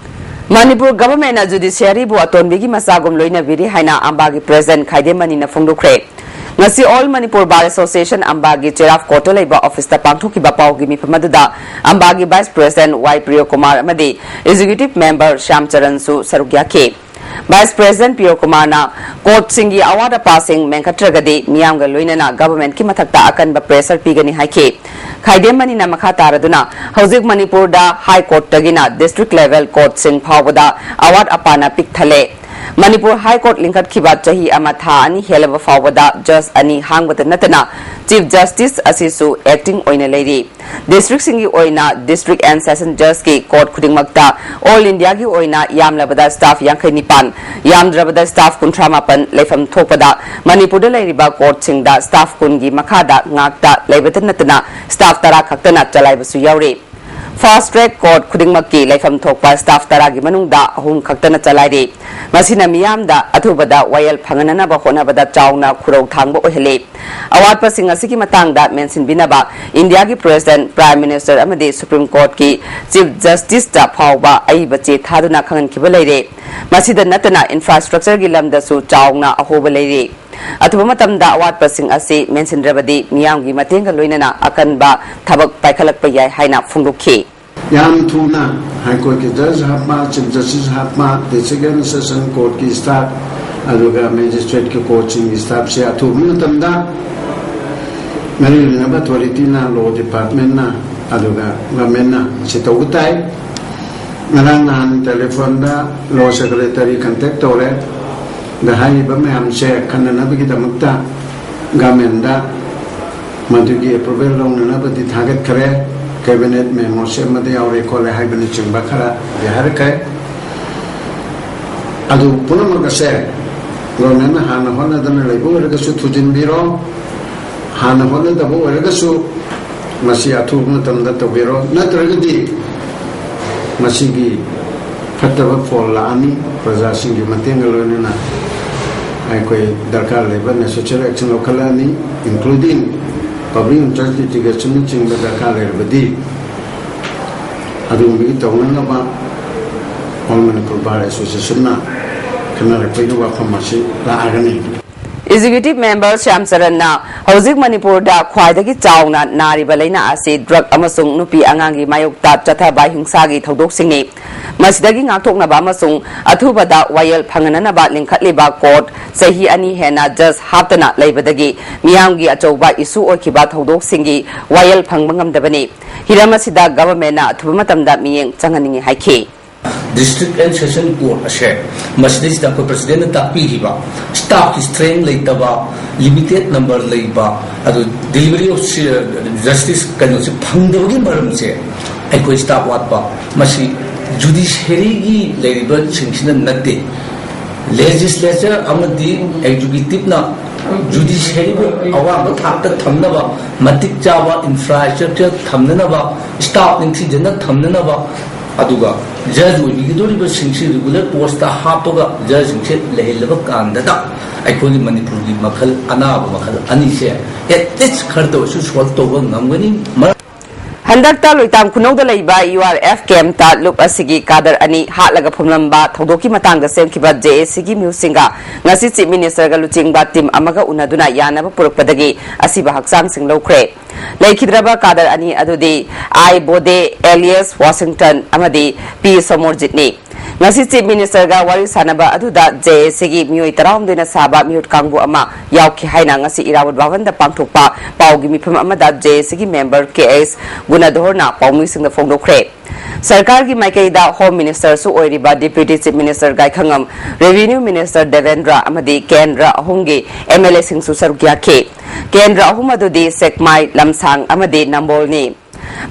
ꯃꯅꯤꯄꯨꯔ ꯒꯚꯔꯟꯃꯦꯟꯠꯅ ꯖꯨꯗꯤꯁꯤꯌꯥꯔꯤꯕꯨ ꯑꯇꯣꯟꯕꯤꯒꯤ ꯃꯆꯥꯒꯨꯝ ꯂꯣꯏꯅꯕꯤꯔꯤ ꯍꯥꯏꯅ ꯑꯝꯕꯥꯒꯤ ꯄ꯭ꯔꯦꯁꯤꯗꯦꯟꯠ ꯈꯥꯏꯗꯦꯝ ꯃꯅꯤꯅ ꯐꯣꯡꯗꯣꯛꯈ꯭ꯔꯦ꯫ ꯉꯁꯤ ꯑꯣꯜ ꯃꯅꯤꯄꯨꯔ ꯕꯥꯔ ꯑꯦꯁꯣꯁꯤꯌꯦꯁꯟ ꯑꯝꯕꯥꯒꯤ ꯆꯦꯔꯥꯞ ꯀꯣꯔꯠꯇ ꯂꯩꯕ ꯑꯣꯐꯤꯁꯇ ꯄꯥꯡꯊꯣꯛꯈꯤꯕ ꯄꯥꯎꯒꯤ ꯃꯤꯐꯝ ꯑꯗꯨꯗ ꯑꯝꯕꯥꯒꯤ ꯚꯥꯏꯁ ꯄ꯭ꯔꯦꯁꯤꯗꯦꯟꯠ ꯋꯥꯏ ꯄ꯭ꯔꯤꯌꯣꯀꯨꯃꯥꯔ ꯑꯃꯗꯤ ꯑꯦꯛꯖꯤꯀ꯭ꯌꯨꯇꯤꯚ ꯃꯦꯝꯕꯔ ꯁ꯭ꯌꯥꯝ ꯆꯔꯟꯁꯨ ꯁꯔꯨꯛ ꯌꯥꯈꯤ꯫ ꯚꯥꯏꯁ ꯄ꯭ꯔꯦꯁꯤꯗꯦꯟꯠ ꯄ꯭ꯔꯤꯌꯣꯀꯨꯃꯥꯔꯅ ꯀꯣꯔꯠꯁꯤꯡꯒꯤ ꯑꯋꯥꯠ ꯑꯄꯥꯁꯤꯡ ꯃꯦꯟꯈꯠꯇ꯭ꯔꯒꯗꯤ ꯃꯤꯌꯥꯝꯒ ꯂꯣꯏꯅꯅ ꯒꯚꯔꯟꯃꯦꯟꯠꯀꯤ ꯃꯊꯛꯇ ꯑꯀꯟꯕ ꯄ꯭ꯔꯦꯁꯔ ꯄꯤꯒꯅꯤ ꯍꯥꯏꯈꯤ꯫ ꯈꯥꯏꯗꯦꯝ ꯃꯅꯤꯅ ꯃꯈꯥ ꯇꯥꯔꯗꯨꯅ ꯍꯧꯖꯤꯛ ꯃꯅꯤꯄꯨꯔꯗ ꯍꯥꯏ ꯀꯣꯔꯠꯇꯒꯤꯅ ꯗꯤꯁꯇ꯭ꯔꯤꯛ ꯂꯦꯚꯦꯜ ꯀꯣꯔꯠꯁꯤꯡ ꯐꯥꯎꯕꯗ ꯑꯋꯥꯠ ꯑꯄꯥꯅ ꯄꯤꯛ ꯊꯜꯂꯦ꯫ ꯃꯅꯤꯄꯨꯔ ꯍꯥꯏ ꯀꯣꯔꯠ ꯂꯤꯡꯈꯠꯈꯤꯕ ꯆꯍꯤ ꯑꯃ ꯊꯥ ꯑꯅꯤ ꯍꯦꯜꯂꯕ ꯐꯥꯎꯕꯗ ꯖꯖ ꯑꯅꯤ ꯍꯥꯡꯕꯗ ꯅꯠꯇꯅ ꯆꯤꯐ ꯖꯁꯇꯤꯁ ꯑꯁꯤꯁꯨ ꯑꯦꯛꯇꯤꯡ ꯑꯣꯏꯅ ꯂꯩꯔꯤ꯫ ꯗꯤꯁꯇ꯭ꯔꯤꯛꯁꯤꯡꯒꯤ ꯑꯣꯏꯅ ꯗꯤꯁꯇ꯭ꯔꯤꯛ ꯑꯦꯟ ꯁꯦꯁꯟ ꯖꯖꯀꯤ ꯀꯣꯔꯠ ꯈꯨꯗꯤꯡꯃꯛꯇ ꯑꯣꯜ ꯏꯟꯗꯤꯌꯥꯒꯤ ꯑꯣꯏꯅ ꯌꯥꯝꯂꯕꯗ ꯁ꯭ꯇꯥꯐ ꯌꯥꯡꯈꯩ ꯅꯤꯄꯥꯟ, ꯌꯥꯝꯗ꯭ꯔꯕꯗ ꯁ꯭ꯇꯥꯐ ꯀꯨꯟꯊ꯭ꯔꯥ ꯃꯥꯄꯟ ꯂꯩꯐꯝ ꯊꯣꯛꯄꯗ ꯃꯅꯤꯄꯨꯔꯗ ꯂꯩꯔꯤꯕ ꯀꯣꯔꯠꯁꯤꯡꯗ ꯁ꯭ꯇꯥꯐ ꯀꯨꯟꯒꯤ ꯃꯈꯥꯗ ꯉꯥꯛꯇ ꯂꯩꯕꯇ ꯅꯠꯇꯅ ꯁ꯭ꯇꯥꯐ ꯇꯔꯥ ꯈꯛꯇꯅ ꯆꯂꯥꯏꯕꯁꯨ ꯌꯥꯎꯔꯤ꯫ Fast track court ꯈꯨꯗꯤꯡꯃꯛꯀꯤ ꯂꯩꯐꯝ ꯊꯣꯛꯄ staff ꯇꯔꯥꯒꯤ ꯃꯅꯨꯡꯗ ꯑꯍꯨꯝ ꯈꯛꯇꯅ ꯆꯂꯥꯏꯔꯤ꯫ ꯃꯁꯤꯅ ꯃꯤꯌꯥꯝꯗ ꯑꯊꯨꯕꯗ ꯋꯥꯌꯦꯜ ꯐꯪꯍꯟꯅꯅꯕ ꯍꯣꯠꯅꯕꯗ ꯆꯥꯎꯅ ꯈꯨꯔꯧ ꯊꯥꯡꯕ ꯑꯣꯏꯍꯜꯂꯤ꯫ ꯑꯋꯥꯠꯄꯁꯤꯡ ꯑꯁꯤꯒꯤ ꯃꯇꯥꯡꯗ ꯃꯦꯟꯁꯤꯟꯕꯤꯅꯕ ꯏꯟꯗꯤꯌꯥꯒꯤ President, Prime Minister ꯑꯃꯗꯤ Supreme Courtꯀꯤ Chief Justiceꯇ ꯐꯥꯎꯕ ꯑꯏꯕ ꯆꯦ ꯊꯥꯗꯨꯅ ꯈꯪꯍꯟꯈꯤꯕ ꯂꯩꯔꯦ꯫ ꯃꯁꯤꯗ ꯅꯠꯇꯅ infrastructureꯒꯤ ꯂꯝꯗꯁꯨ ꯆꯥꯎꯅ ꯑꯍꯣꯕ ꯂꯩꯔꯤ꯫ ꯑꯊꯨꯕ ꯃꯇꯝꯗ ꯑꯋꯥꯠꯄꯁꯤꯡ ꯑꯁꯤ ꯃꯦꯟꯁꯤꯟꯗ꯭ꯔꯕꯗꯤ ꯃꯤꯌꯥꯝꯒꯤ ꯃꯇꯦꯡꯒ ꯂꯣꯏꯅꯅ ꯑꯀꯟꯕ ꯊꯕꯛ ꯄꯥꯏꯈꯠꯂꯛꯄ ꯌꯥꯏ ꯍꯥꯏꯅ ꯐꯣꯡꯗꯣꯛꯈꯤ꯫ ꯌꯥꯝ ꯊꯨꯅ ꯍꯥꯏ ꯀꯣꯔꯠꯀꯤ ꯖꯖ ꯍꯥꯞꯄ, ꯆꯤꯐ ꯖꯁꯇꯤꯁ ꯍꯥꯞꯄ, ꯗꯤꯁꯇ꯭ꯔꯤꯛ ꯑꯦꯟ ꯁꯦꯁꯟ ꯀꯣꯔꯠꯀꯤ ꯁ꯭ꯇꯥꯐ, ꯑꯗꯨꯒ ꯃꯦꯖꯤꯁꯇ꯭ꯔꯦꯠꯀꯤ ꯀꯣꯔꯠꯁꯤꯡꯒꯤ ꯁ꯭ꯇꯥꯐꯁꯦ ꯑꯊꯨꯕ ꯃꯇꯝꯗ ꯃꯔꯤ ꯂꯩꯅꯕ ꯑꯣꯊꯣꯔꯤꯇꯤꯅ, ꯂꯣ ꯗꯤꯄꯥꯔꯠꯃꯦꯟꯅ, ꯑꯗꯨꯒ ꯒꯚꯔꯟꯃꯦꯟꯅ ꯁꯤ ꯇꯧꯕ ꯇꯥꯏ꯫ ꯉꯔꯥꯡ ꯅꯍꯥꯟ ꯇꯦꯂꯤꯐꯣꯟꯗ ꯂꯣ ꯁꯦꯀ꯭ꯔꯦꯇꯔꯤ ꯀꯟꯇꯦꯛ ꯇꯧꯔꯦ꯫ ꯑꯗ ꯍꯥꯏꯔꯤꯕ ꯃꯌꯥꯝꯁꯦ ꯈꯟꯅꯅꯕꯒꯤꯗꯃꯛꯇ ꯒꯚꯔꯟꯃꯦꯟꯗ ꯃꯗꯨꯒꯤ ꯑꯦꯄ꯭ꯔꯨꯚꯦꯜ ꯂꯧꯅꯅꯕꯗꯤ ꯊꯥꯒꯠꯈ꯭ꯔꯦ꯫ ꯀꯦꯕꯤꯅꯦꯠ ꯃꯦꯃꯣ ꯁꯦꯝꯕꯗ ꯌꯥꯎꯔꯦ ꯈꯣꯠꯂꯦ ꯍꯥꯏꯕꯅꯆꯤꯡꯕ ꯈꯔꯗꯤ ꯍꯥꯏꯔꯛꯈ꯭ꯔꯦ꯫ ꯑꯗꯨ ꯄꯨꯝꯅꯃꯛ ꯑꯁꯦ ꯒꯚꯔꯟꯃꯦꯟꯅ ꯍꯥꯟꯅ ꯍꯣꯠꯅꯗꯅ ꯂꯩꯕ ꯑꯣꯏꯔꯒꯁꯨ ꯊꯨꯖꯤꯟꯕꯤꯔꯣ, ꯍꯥꯟꯅ ꯍꯣꯠꯅꯗꯕ ꯑꯣꯏꯔꯒꯁꯨ ꯃꯁꯤ ꯑꯊꯨꯕ ꯃꯇꯝꯗ ꯇꯧꯕꯤꯔꯣ, ꯅꯠꯇ꯭ꯔꯒꯗꯤ ꯃꯁꯤꯒꯤ ꯐꯠꯇꯕ ꯐꯣꯜ ꯂꯥꯛꯑꯅꯤ, ꯄ꯭ꯔꯖꯥꯁꯤꯡꯒꯤ ꯃꯇꯦꯡꯒ ꯂꯣꯏꯅꯅ ꯑꯩꯈꯣꯏ ꯗꯔꯀꯥꯔ ꯂꯩꯕ necessary action ꯂꯧꯈꯠꯂꯛꯑꯅꯤ, including public interest litigationꯅꯆꯤꯡꯕ ꯗꯔꯀꯥꯔ ꯂꯩꯔꯕꯗꯤ ꯑꯗꯨꯒꯨꯝꯕꯒꯤ ꯇꯧꯅꯅꯕ All Manipur Bar Associationꯅ ꯈꯟꯅꯔꯛꯄꯒꯤ ꯋꯥꯐꯝ ꯑꯁꯤ ꯂꯥꯛꯑꯒꯅꯤ꯫ Executive Member ꯁ꯭ꯌꯥꯝ ꯆꯔꯟꯅ ꯍꯧꯖꯤꯛ ꯃꯅꯤꯄꯨꯔꯗ ꯈ꯭ꯋꯥꯏꯗꯒꯤ ꯆꯥꯎꯅ ꯅꯥꯔꯤꯕ ꯂꯩꯅꯥ ꯑꯁꯤ drug ꯑꯃꯁꯨꯡ ꯅꯨꯄꯤ ꯑꯉꯥꯡꯒꯤ ꯃꯥꯌꯣꯛꯇ ꯆꯠꯊꯕ ꯍꯤꯡꯁꯥꯒꯤ ꯊꯧꯗꯣꯛꯁꯤꯡꯅꯤ꯫ ꯃꯁꯤꯗꯒꯤ ꯉꯥꯛꯊꯣꯛꯅꯕ ꯑꯃꯁꯨꯡ ꯑꯊꯨꯕꯗ ꯋꯥꯌꯦꯜ ꯐꯪꯍꯟꯅꯅꯕ ꯂꯤꯡꯈꯠꯂꯤꯕ ꯀꯣꯔꯠ ꯆꯍꯤ ꯑꯅꯤ ꯍꯦꯟꯅ ꯖꯖ ꯍꯥꯞꯇꯅ ꯂꯩꯕꯗꯒꯤ ꯃꯤꯌꯥꯝꯒꯤ ꯑꯆꯧꯕ ꯏꯁꯨ ꯑꯣꯏꯈꯤꯕ ꯊꯧꯗꯣꯛꯁꯤꯡꯒꯤ ꯋꯥꯌꯦꯜ ꯐꯪꯕ ꯉꯝꯗꯕꯅꯤ꯫ ꯍꯤꯔꯝ ꯑꯁꯤꯗ ꯒꯚꯔꯟꯃꯦꯟꯅ ꯑꯊꯨꯕ ꯃꯇꯝꯗ ꯃꯤꯠꯌꯦꯡ ꯆꯪꯍꯟꯅꯤꯡꯏ ꯍꯥꯏꯈꯤ꯫ District and Session Court ꯑꯁꯦ ꯃꯁꯤꯗꯩꯁꯤꯗ ꯑꯩꯈꯣꯏ ꯄ꯭ꯔꯁꯤꯗꯦꯟꯅ ꯇꯥꯛꯄꯤꯈꯤꯕ staffꯀꯤ strength ꯂꯩꯇꯕ, limited number ꯂꯩꯕ, ꯑꯗꯨ delivery of justice ꯀꯩꯅꯣꯁꯦ ꯐꯪꯗꯕꯒꯤ ꯃꯔꯝꯁꯦ ꯑꯩꯈꯣꯏ staff ꯋꯥꯠꯄ, ꯃꯁꯤ judiciaryꯒꯤ ꯂꯩꯔꯤꯕꯁꯤꯡꯁꯤꯅ ꯅꯠꯇꯦ꯫ Legislature ꯑꯃꯗꯤ executiveꯅ ꯖꯨꯗꯤꯁꯤꯌꯔꯤꯕꯨ ꯑꯋꯥꯡꯕ ꯊꯥꯛꯇ ꯊꯝꯅꯕ, ꯃꯇꯤꯛ ꯆꯥꯕ ꯏꯟꯐ꯭ꯔꯥꯁ꯭ꯇ꯭ꯔꯛꯆꯔ ꯊꯝꯅꯅꯕ, ꯁ꯭ꯇꯥꯐ ꯅꯤꯡꯊꯤꯖꯅ ꯊꯝꯅꯅꯕ, ꯑꯗꯨꯒ ꯖꯖ ꯑꯣꯏꯕꯤꯒꯗꯧꯔꯤꯕꯁꯤꯡꯁꯤ ꯔꯤꯒꯨꯂꯔ ꯄꯣꯁꯇ ꯍꯥꯞꯄꯒ ꯖꯖꯁꯤꯡꯁꯦ ꯂꯩꯍꯜꯂꯕ ꯀꯥꯟꯗꯗ ꯑꯩꯈꯣꯏꯒꯤ ꯃꯅꯤꯄꯨꯔꯒꯤ ꯃꯈꯜ, ꯑꯅꯥꯕ ꯃꯈꯜ ꯑꯅꯤꯁꯦ ꯑꯦꯠꯂꯤꯁ ꯈꯔꯇ ꯑꯣꯏꯔꯁꯨ ꯁꯣꯜꯕ ꯇꯧꯕ ꯉꯝꯒꯅꯤ꯫ ꯃꯔꯝ ꯍꯟꯗꯛꯇ ꯂꯣꯏꯇꯥꯝ ꯈꯨꯅꯧꯗ ꯂꯩꯕ ꯌꯨ ꯑꯥꯔ ꯑꯦꯐ ꯀꯦꯝꯞꯇ ꯂꯨꯞ ꯑꯁꯤꯒꯤ ꯀꯥꯗꯔ ꯑꯅꯤ ꯍꯥꯠꯂꯒ ꯐꯨꯝꯂꯝꯕ ꯊꯧꯗꯣꯛꯀꯤ ꯃꯇꯥꯡꯗ ꯁꯦꯝꯈꯤꯕ ꯖꯦ ꯑꯦ ꯁꯤꯒꯤ ꯃꯤꯍꯨꯠꯁꯤꯡꯒ ꯉꯁꯤ ꯆꯤꯐ ꯃꯤꯅꯤꯁꯇꯔꯒ ꯂꯨꯆꯤꯡꯕ ꯇꯤꯝ ꯑꯃꯒ ꯎꯅꯗꯨꯅ ꯌꯥꯅꯕ ꯄꯨꯔꯛꯄꯗꯒꯤ ꯑꯁꯤꯕ ꯍꯛꯆꯥꯡꯁꯤꯡ ꯂꯧꯈ꯭ꯔꯦ꯫ ꯂꯩꯈꯤꯗ꯭ꯔꯕ ꯀꯥꯗꯔ ꯑꯅꯤ ꯑꯗꯨꯗꯤ ꯑꯥꯏ ꯕꯣꯗꯦ ꯑꯦꯂꯤꯌꯁ ꯋꯥꯁꯤꯡꯇꯟ ꯑꯃꯗꯤ ꯄꯤ ꯁꯣꯃꯣꯔꯖꯤꯠꯅꯤ꯫ ꯉꯁꯤ ꯆꯤꯐ ꯃꯤꯅꯤꯁꯇꯔꯒ ꯋꯥꯔꯤ ꯁꯥꯟꯅꯕ ꯑꯗꯨꯗ ꯖꯦ ꯑꯦ ꯁꯤꯒꯤ ꯃꯤꯑꯣꯏ ꯇꯔꯥꯍꯨꯝꯗꯣꯏꯅ ꯁꯥꯕ ꯃꯤꯍꯨꯠ ꯀꯥꯡꯕꯨ ꯑꯃ ꯌꯥꯎꯈꯤ ꯍꯥꯏꯅ ꯉꯁꯤ ꯏꯔꯥꯕꯣꯠ ꯚꯕꯟꯗ ꯄꯥꯡꯊꯣꯛꯄ ꯄꯥꯎꯒꯤ ꯃꯤꯐꯝ ꯑꯃꯗ ꯖꯦ ꯑꯦ ꯁꯤꯒꯤ ꯃꯦꯝꯕꯔ ꯀꯦ ꯑꯦꯁ ꯒꯨꯅꯥꯙꯣꯔꯅ ꯄꯥꯎꯃꯤꯁꯤꯡꯗ ꯐꯣꯡꯗꯣꯛꯈ꯭ꯔꯦ꯫ ꯁꯔꯀꯥꯔꯒꯤ ꯃꯥꯏꯀꯩꯗ ꯍꯣꯝ ꯃꯤꯅꯤꯁꯇꯔꯁꯨ ꯑꯣꯏꯔꯤꯕ deputy chief minister Gaikhangam, revenue minister Devendra ꯑꯃꯗꯤ ꯀꯦꯟꯗ꯭ꯔ ꯑꯍꯨꯝꯒꯤ ꯑꯦꯝ ꯑꯦꯜ ꯑꯦꯁꯤꯡꯁꯨ ꯁꯔꯨꯛ ꯌꯥꯈꯤ꯫ ꯀꯦꯟꯗ꯭ꯔ ꯑꯍꯨꯝ ꯑꯗꯨꯗꯤ ꯁꯦꯛꯃꯥꯏ, ꯂꯝꯁꯥꯡ ꯑꯃꯗꯤ ꯅꯝꯕꯣꯜꯅꯤ꯫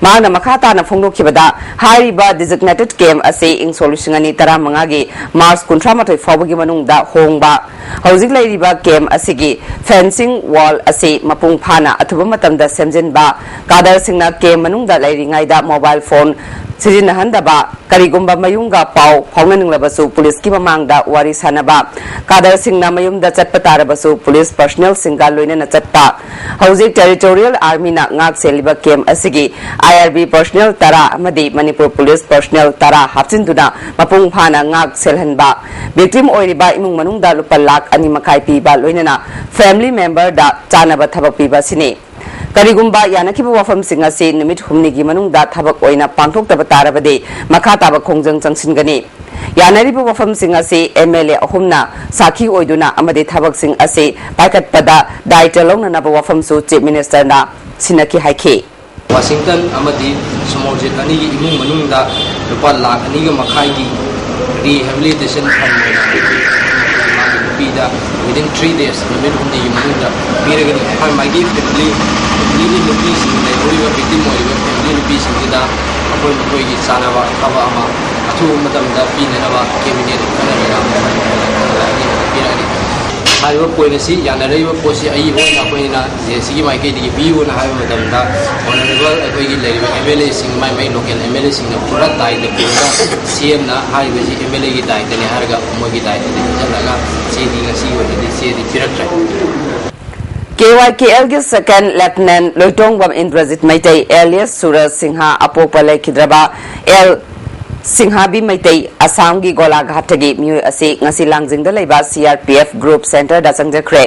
ꯃꯍꯥꯛꯅ ꯃꯈꯥ ꯇꯥꯅ ꯐꯣꯡꯗꯣꯛꯈꯤꯕꯗ, ꯍꯥꯏꯔꯤꯕ ꯗꯤꯖꯤꯒꯅꯦꯇꯦꯗ ꯀꯦꯝꯞ ꯑꯁꯤ ꯏꯪ ꯁꯣꯛ ꯂꯤꯁꯤꯡ ꯑꯅꯤ ꯇꯔꯥꯃꯉꯥꯒꯤ ꯃꯥꯔꯆ ꯀꯨꯟꯊ꯭ꯔꯥ ꯃꯥꯊꯣꯏ ꯐꯥꯎꯕꯒꯤ ꯃꯅꯨꯡꯗ ꯍꯣꯡꯕ, ꯍꯧꯖꯤꯛ ꯂꯩꯔꯤꯕ ꯀꯦꯝꯞ ꯑꯁꯤꯒꯤ ꯐꯦꯟꯁꯤꯡ ꯋꯥꯜ ꯑꯁꯤ ꯃꯄꯨꯡ ꯐꯥꯅ ꯑꯊꯨꯕ ꯃꯇꯝꯗ ꯁꯦꯝꯖꯤꯟꯕ, ꯀꯥꯗꯔꯁꯤꯡꯅ ꯀꯦꯝꯞ ꯃꯅꯨꯡꯗ ꯂꯩꯔꯤꯉꯩꯗ ꯃꯣꯕꯥꯏꯜ ꯐꯣꯟ ꯁꯤꯖꯤꯟꯅꯍꯟꯗꯕ, ꯀꯔꯤꯒꯨꯝꯕ ꯃꯌꯨꯝꯒ ꯄꯥꯎ ꯐꯥꯎꯅꯅꯤꯡꯂꯕꯁꯨ ꯄꯨꯂꯤꯁꯀꯤ ꯃꯃꯥꯡꯗ ꯋꯥꯔꯤ ꯁꯥꯅꯕ, ꯀꯥꯗꯔꯁꯤꯡꯅ ꯃꯌꯨꯝꯗ ꯆꯠꯄ ꯇꯥꯔꯕꯁꯨ ꯄꯨꯂꯤꯁ ꯄꯔꯁꯅꯦꯜꯁꯤꯡꯒ ꯂꯣꯏꯅꯅ ꯆꯠꯄ꯫ ꯍꯧꯖꯤꯛ ꯇꯦꯔꯤꯇꯣꯔꯤꯌꯦꯜ ꯑꯥꯔꯃꯤꯅ ꯉꯥꯛ ꯁꯦꯜꯂꯤꯕ ꯀꯦꯝꯞ ꯑꯁꯤꯒꯤ ꯑꯥꯏ ꯑꯥꯔ ꯕꯤ ꯄꯔꯁꯅꯦꯜ ꯇꯔꯥ ꯑꯃꯗꯤ ꯃꯅꯤꯄꯨꯔ ꯄꯨꯂꯤꯁ ꯄꯔꯁꯅꯦꯜ ꯇꯔꯥ ꯍꯥꯞꯆꯤꯟꯗꯨꯅ ꯃꯄꯨꯡ ꯐꯥꯅ ꯉꯥꯛ ꯁꯦꯜꯍꯟꯕ꯫ ꯚꯤꯛꯇꯤꯝ ꯑꯣꯏꯔꯤꯕ ꯏꯃꯨꯡ ꯃꯅꯨꯡꯗ ꯂꯨꯄꯥ ꯂꯥꯈ ꯑꯅꯤ ꯃꯈꯥꯏ ꯄꯤꯕ, ꯂꯣꯏꯅꯅ ꯐꯦꯃꯤꯂꯤ ꯃꯦꯝꯕꯔꯗ ꯆꯥꯅꯕ ꯊꯕꯛ ꯄꯤꯕ ꯑꯁꯤꯅꯤ꯫ ꯀꯔꯤꯒꯨꯝꯕ ꯌꯥꯅꯈꯤꯕ ꯋꯥꯐꯝꯁꯤꯡ ꯑꯁꯤ ꯅꯨꯃꯤꯠ ꯍꯨꯝꯅꯤꯒꯤ ꯃꯅꯨꯡꯗ ꯊꯕꯛ ꯑꯣꯏꯅ ꯄꯥꯡꯊꯣꯛꯇꯕ ꯇꯥꯔꯕꯗꯤ ꯃꯈꯥ ꯇꯥꯕ ꯈꯣꯡꯖꯪ ꯆꯪꯁꯤꯟꯒꯅꯤ꯫ ꯌꯥꯅꯔꯤꯕ ꯋꯥꯐꯝꯁꯤꯡ ꯑꯁꯤ ꯑꯦꯝ ꯑꯦꯜ ꯑꯦ ꯑꯍꯨꯝꯅ ꯁꯥꯈꯤ ꯑꯣꯏꯗꯨꯅ ꯑꯃꯗꯤ ꯊꯕꯛꯁꯤꯡ ꯑꯁꯤ ꯄꯥꯏꯈꯠꯄꯗ ꯗꯥꯏꯇ꯭ꯋ ꯂꯧꯅꯅꯕ ꯋꯥꯐꯝꯁꯨ ꯆꯤꯐ ꯃꯤꯅꯤꯁꯇꯔꯅ ꯁꯤꯟꯅꯈꯤ ꯍꯥꯏꯈꯤ꯫ ꯋꯥꯁꯤꯡꯇꯟ ꯑꯃꯗꯤ ꯁꯣꯃꯣꯔꯖꯤꯠ ꯑꯅꯤꯒꯤ ꯏꯃꯨꯡ ꯃꯅꯨꯡꯗ ꯂꯨꯄꯥ ꯂꯥꯈ ꯑꯅꯤꯒ ꯃꯈꯥꯏꯒꯤ rehabilitation fund ꯑꯣꯏꯅ ꯃꯥꯒꯤ ꯅꯨꯄꯤꯗ within three days, ꯅꯨꯃꯤꯠ ꯍꯨꯝꯅꯤꯒꯤ ꯃꯅꯨꯡꯗ ꯄꯤꯔꯒꯅꯤ꯫ ꯃꯥꯒꯤ ꯃꯥꯒꯤ family, family ꯒꯤ ꯅꯨꯄꯤꯁꯤꯡ, ꯂꯩꯍꯧꯔꯤꯕ victim ꯑꯣꯏꯔꯤꯕ family ꯅꯨꯄꯤꯁꯤꯡꯁꯤꯗ ꯃꯈꯣꯏ ꯃꯈꯣꯏꯒꯤ ꯆꯥꯅꯕ ꯊꯕꯛ ꯑꯃ ꯑꯊꯨꯕ ꯃꯇꯝꯗ ꯄꯤꯅꯅꯕ cabinet ꯈꯟꯅꯔꯒ ꯄꯤꯔꯛꯑꯅꯤ꯫ ꯍꯥꯏꯔꯤꯕ ꯄꯣꯏꯟ ꯑꯁꯤ ꯌꯥꯅꯔꯛꯏꯕ ꯄꯣꯠꯁꯤ ꯑꯏꯕ ꯑꯣꯏꯅ ꯑꯩꯈꯣꯏꯅ ꯖꯦ ꯑꯦꯁ ꯁꯤꯒꯤ ꯃꯥꯏꯀꯩꯗꯒꯤ ꯄꯤꯌꯨꯅ ꯍꯥꯏꯕ ꯃꯇꯝꯗ, ꯑꯣꯅꯔꯦꯕꯜ ꯑꯩꯈꯣꯏꯒꯤ ꯂꯩꯔꯤꯕ ꯑꯦꯝ ꯑꯦꯜ ꯑꯦꯁꯤꯡ, ꯃꯥꯏ ꯃꯥꯏ ꯂꯣꯀꯦꯜ ꯑꯦꯝ ꯑꯦꯜ ꯑꯦꯁꯤꯡꯅ ꯄꯨꯔꯥ ꯗꯥꯏꯇ ꯄꯨꯔꯒ ꯁꯤ ꯑꯦꯝꯅ ꯍꯥꯏꯔꯤꯕꯁꯤ ꯑꯦꯝ ꯑꯦꯜ ꯑꯦꯒꯤ ꯗꯥꯏꯇꯅꯤ ꯍꯥꯏꯔꯒ ꯃꯣꯏꯒꯤ ꯗꯥꯏꯇꯗ ꯄꯤꯁꯤꯜꯂꯒ ꯆꯦꯗꯤ ꯉꯁꯤꯒꯤ ꯑꯣꯏꯅꯗꯤ ꯆꯦꯗꯤ ꯄꯤꯔꯛꯇ꯭ꯔꯦ꯫ ꯀꯦ ꯋꯥꯏ ꯀꯦ ꯑꯦꯜꯒꯤ ꯁꯦꯀꯦꯟ ꯂꯦꯐꯇꯤꯅꯦꯟꯠ ꯂꯣꯏꯇꯣꯡꯕꯝ ꯏꯟꯗ꯭ꯔꯖꯤꯠ ꯃꯩꯇꯩ ꯑꯦꯂꯤꯌꯁ ꯁꯨꯔꯖ ꯁꯤꯡꯍ ꯑꯄꯣꯛꯄ ꯂꯩꯈꯤꯗ꯭ꯔꯕ ꯑꯦꯜ ꯁꯤꯡꯍꯥꯕꯤ ꯃꯩꯇꯩ ꯑꯁꯥꯝꯒꯤ ꯒꯣꯂꯥꯘꯥꯠꯇꯒꯤ ꯃꯤꯑꯣꯏ ꯑꯁꯤ ꯉꯁꯤ ꯂꯥꯡꯖꯤꯡꯗ ꯂꯩꯕ ꯁꯤ ꯑꯥꯔ ꯄꯤ ꯑꯦꯐ ꯒ꯭ꯔꯨꯞ ꯁꯦꯟꯇꯔꯗ ꯆꯪꯖꯈ꯭ꯔꯦ꯫